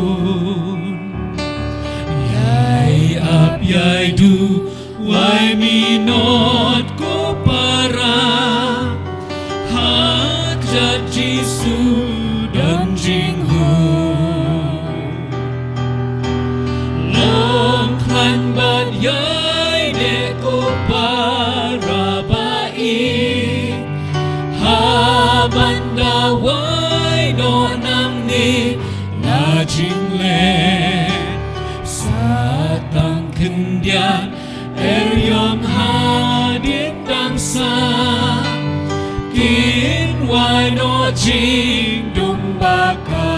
Ïai ap ïai duwai minot ko para, ha kjat Jisu don jinghun. Long khlaiñ bad ïaineh ko para ba ïeit, ha ban da wai noh nangne la jingleh. Sa tang khyndiat er ïong hadien dang sah, kin wai noh jingdum ba ka.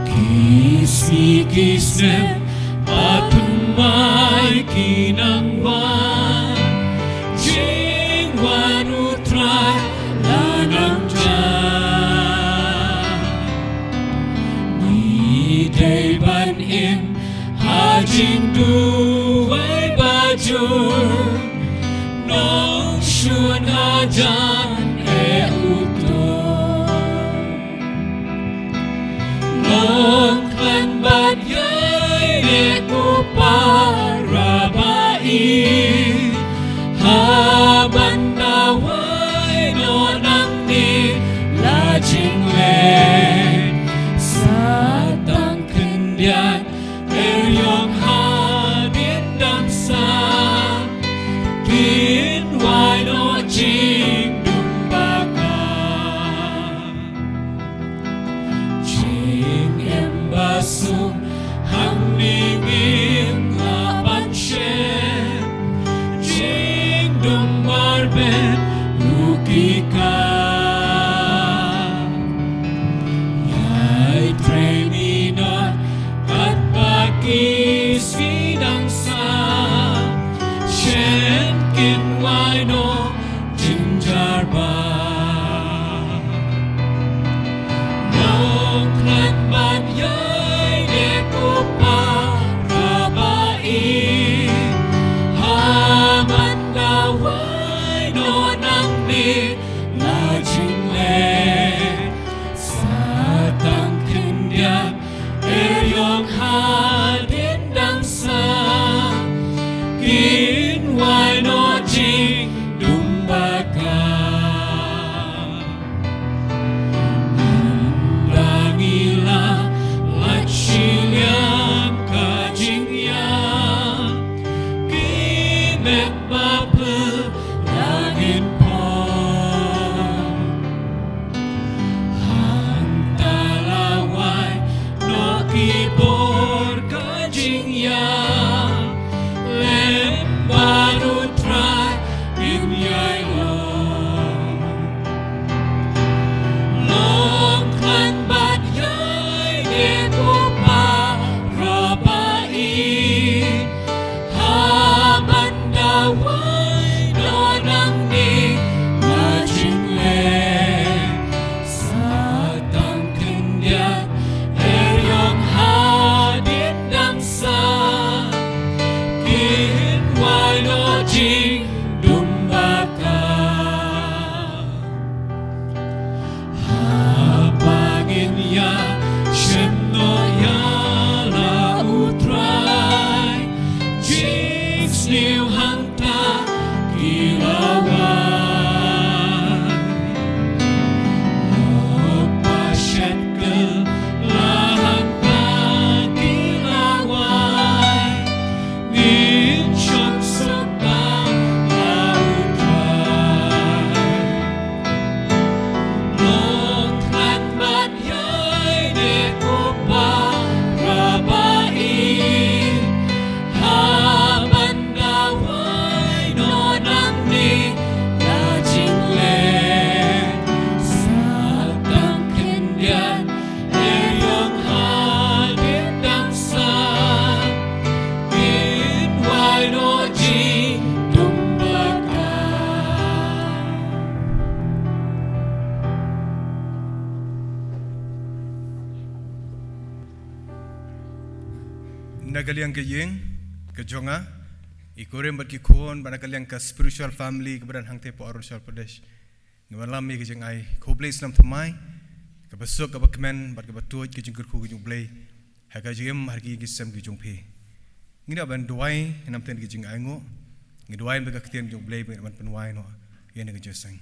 Ki sngi ki snem ba thymmai ki nang wan, jingwan U Trai la nang jan. Ngi dei ban im ha jingduwai bajur, nongshun hajan eh u tur. Long khlaiñ bad ïaineh ko para ba ïeit, ha ban da wai noh nangne la jingleh. Sa tang khyndiat er ïong hadien dang sah, kin wai noh jingdum Ïa lem bad U Trai ngin ïai long. Long khlaiñ bad ïai ne ko para baieit. Haba nda wai noh nangne la jingleh. Sa tang khyndiat eriong hadien dang sah. Kin wai noh jingdum bakla. Haba ngin ïashem noh ïa la U Trai. Jingsniew hangta ki la wan. Lok ba shet kylla hangta ki la wan. Ngin shong suk bad la U Trai. Long khlaiñ bad ïai ne ko para baieit. Haba nda wai noh nangne la jingleh. Sa tang khyndiat eriong hadien dang sah. Kin wai noh jingdum bakla. Na ka liang ka ïing ka jong nga, i kurim bad ki khun, bad na ka liang ka spiritual family kaba don hangtei hapoh Arunachal Pradesh, ngi wanlam ïa ka jingai khublei snem thymmai kaba suk, kaba kmen bad kaba tuid, ka jingkyrkhu ka jong U Blei ha ka jingim, ha ki ïing ki sem ki jong phi. Ngin ïa ban duwai namar ka jingainguh. Ngi duwai ba ka ktien ka jong U Blei ba ngin ïa ban pynwai noh ïa kane ka jingïaseng.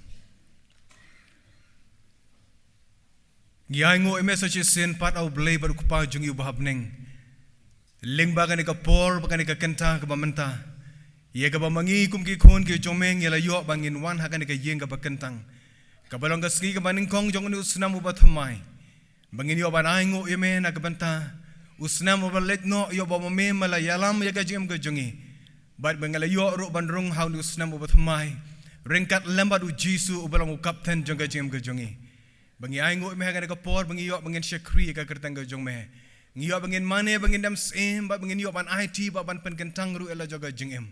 Ngi ainguh ïa me sa shisien pat, A U Blei bad U Kpa jong ngi uba ha bneng, lyngba kane ka por bad kane ka kynta kaba mynta, ïa kaba ma ngi kum ki khun ki jong me ngi la ïoh ba ngin wan ha kane ka ïing kaba kyntang, kaba long ka sngi kaba nyngkong jong une u snem uba thymmai, ba ngin ïoh ban ainguh ïa me na ka bynta u snem uba leit noh, ïoh ba ma me me la ïalam ïa ka jingim ka jong ngi. Bad ba ngi la ïoh ruh ban rung ha une u snem uba thymmai ryngkat lem bad U Jisu uba long u kapten jong ka jingim ka jong ngi. Ba ngi ainguh ïa me ha kane ka por, ba ngi ïoh ba ngin shakri ïa ka kyrteng ka jong me. Ngi ïoh ba ngin mane, ba ngin dem syiem, bad ba ngin ïoh ban aiti bad ban pynkyntang ruh ïa la jong ka jingim.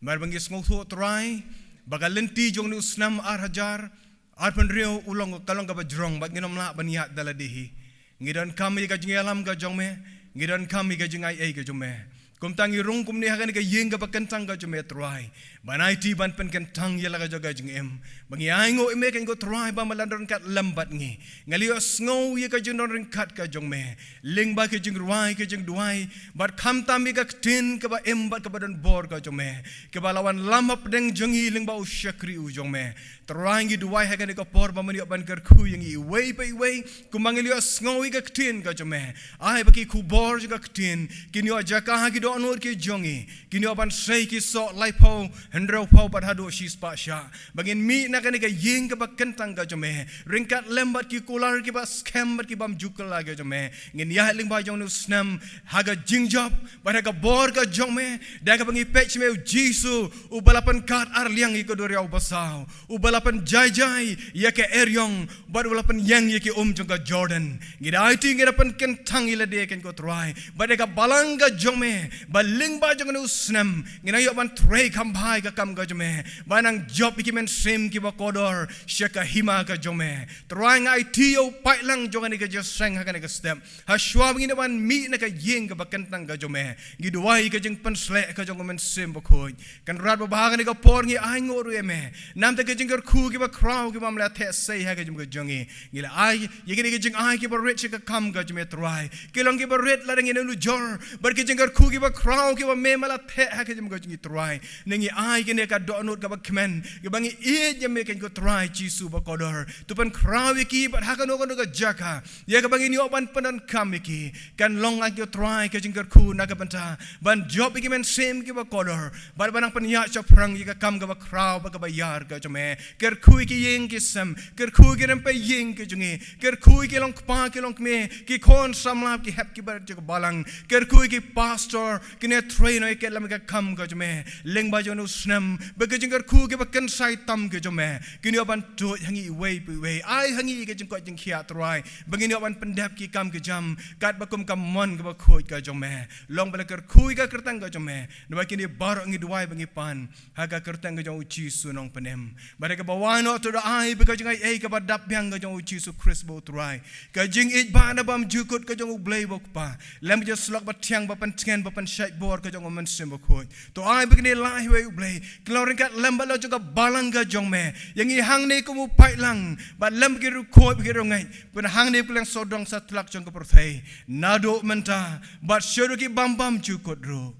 Namar ba ngi sngewthuh Trai ba ka lynti jong une u snem ar hajar arphew hynriew u long, ka long kaba jrong bad ngin ym lah ban ïaid da lade hi. Ngi donkam ïa ka jingïalam ka jong me, ngi donkam ïa ka jingaiei ka jong me. Kumta ngi rung kumne ha kane ka ïing kaba kyntang ka jong me Trai, ban aiti ban pynkyntang ïa la ka jong ka jingim. Ba ngi ainguh ïa me, kane ko Trai, ba me la don ryngkat lem bad ngi. Ngi la ïohsngew ïa ka jingdon ryngkat ka jong me lyngba ka jingrwai, ka jingduwai, bad khamtam ïa ka ktien kaba im bad kaba don bor ka jong me, kaba la wanlam hapdeng jong ngi lyngba u shakri u jong me. Trai, ngi duwai ha kane ka por ba men ïoh ban kyrkhu ïa ngi iwei pa iwei, kumba ngi la ïohsngew ïa ka ktien ka jong me. Ai ba ki khubor jong ka ktien kin ïoh jaka ha ki dohnud ki jong ngi, kin ïoh ban sei ki soh laiphew, hynriewphew bad haduh shispah shah. Ba ngin mih na kane ka ïing kaba kyntang ka jong me ryngkat lem bad ki kular kiba skhem bad ki bym ju kylla ka jong me. Ngin ïaid lyngba jong une u snem ha ka jingjop bad ha ka bor ka jong me, da kaba ngi peit sha me U Jisu uba la pynkat arliang ïa ka duriaw basaw, uba la pynjaijai ïa ka eriong, bad uba la pynïeng ïa ki um jong ka Jordan. Ngi da aiti, ngi da pynkyntang ïa lade, kane ko Trai, bad ïa ka balang ka jong me, ba lyngba jong une u snem ngin nang ïoh ban trei kham bha ïa ka kam ka jong me, ban nang jop ïa ki mynsiem kiba kordor sha ka hima ka jong me. Trai, nga aiti ïa u paidlang jong kane ka jingïaseng ha kane ka step, ha shuwa ba ngin ïoh ban mih na ka ïing kaba kyntang ka jong me, ngi duwai ïa ka jingpynsleh ka jong U Mynsiem Bakhuid. Kynrad Baba, ha kane ka por ngi ainguh ruh ïa me namar ka jingkyrkhu kiba khraw kiba me la theh sei ha ka jingim ka jong ngi. Ngi la ai ïa kine ki jingai kiba rit sha ka kam ka jong me Trai, ki long kiba rit lada ngi nujor, bad ki jingkyrkhu kiba khraw kiba me me la theh ha ka jingim ka jong ngi Trai. Ne ngi ai kine ha ka dohnud kaba kmen, kiba ngi ïeit ïa me, kane ko Trai Jisu bakordor. To pynkhraw ïa ki, bad ha kano kano ka jaka ïa kaba ngin ïoh ban pyndonkam ïa ki, kan long, kane ko Trai, ka jingkyrkhu na ka bynta ban jop ïa ki mynsiem kiba kordor, bad ban nang pynïaid shaphrang ïa ka kam kaba khraw bad kaba ïar ka jong me. Kyrkhu ïa ki ïing ki sem, kyrkhu ïa ki rympei ïing ki jong ngi, kyrkhu ïa ki long kpa ki long kmie, ki khun samla, ki hep ki barit jong ka balang, kyrkhu ïa ki pastor, Kine trei noh ïa ka lem ka kam ka jong me lyngba jong u snem, ba ka jingkyrkhu kaba kynsai tam ka jong me kin ïoh ban tuid ha ngi iwei pa iwei. Ai ha ngi ka jingkoit jingkhiah Trai, ba ngin ïoh ban pyndep ki kam ki jam katba kum ka mon kaba khuid ka jong me. Long ba la kyrkhu ïa ka kyrteng ka jong me. Naba kine baroh ngi duwai ba ngi pan ha ka kyrteng ka jong u Jisu Nongpynim. Bad kaba wan noh, to da ai ba ka jingaiei kaba dap biang ka jong u Jisu Khrist ba u Trai, ka jingïeit ba na bymjukut ka jong u Blei ba u Kpa, lem ka jingsyllok bathiang ba pyntngen ba pynshait bor ka jong u Mynsiem Bakhuid. To ai ba kine lah iwei u Blei, ka long ryngkat lem bad la jong ka balang ka jong me. Ïa ngi hangne kum u paidlang bad lem ki riewkhuid ki riewngeit, pynhangne pynleng sawdong satlak jong ka pyrthei, naduh mynta bad shaduh ki bym bymjukut ruh.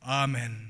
Amen.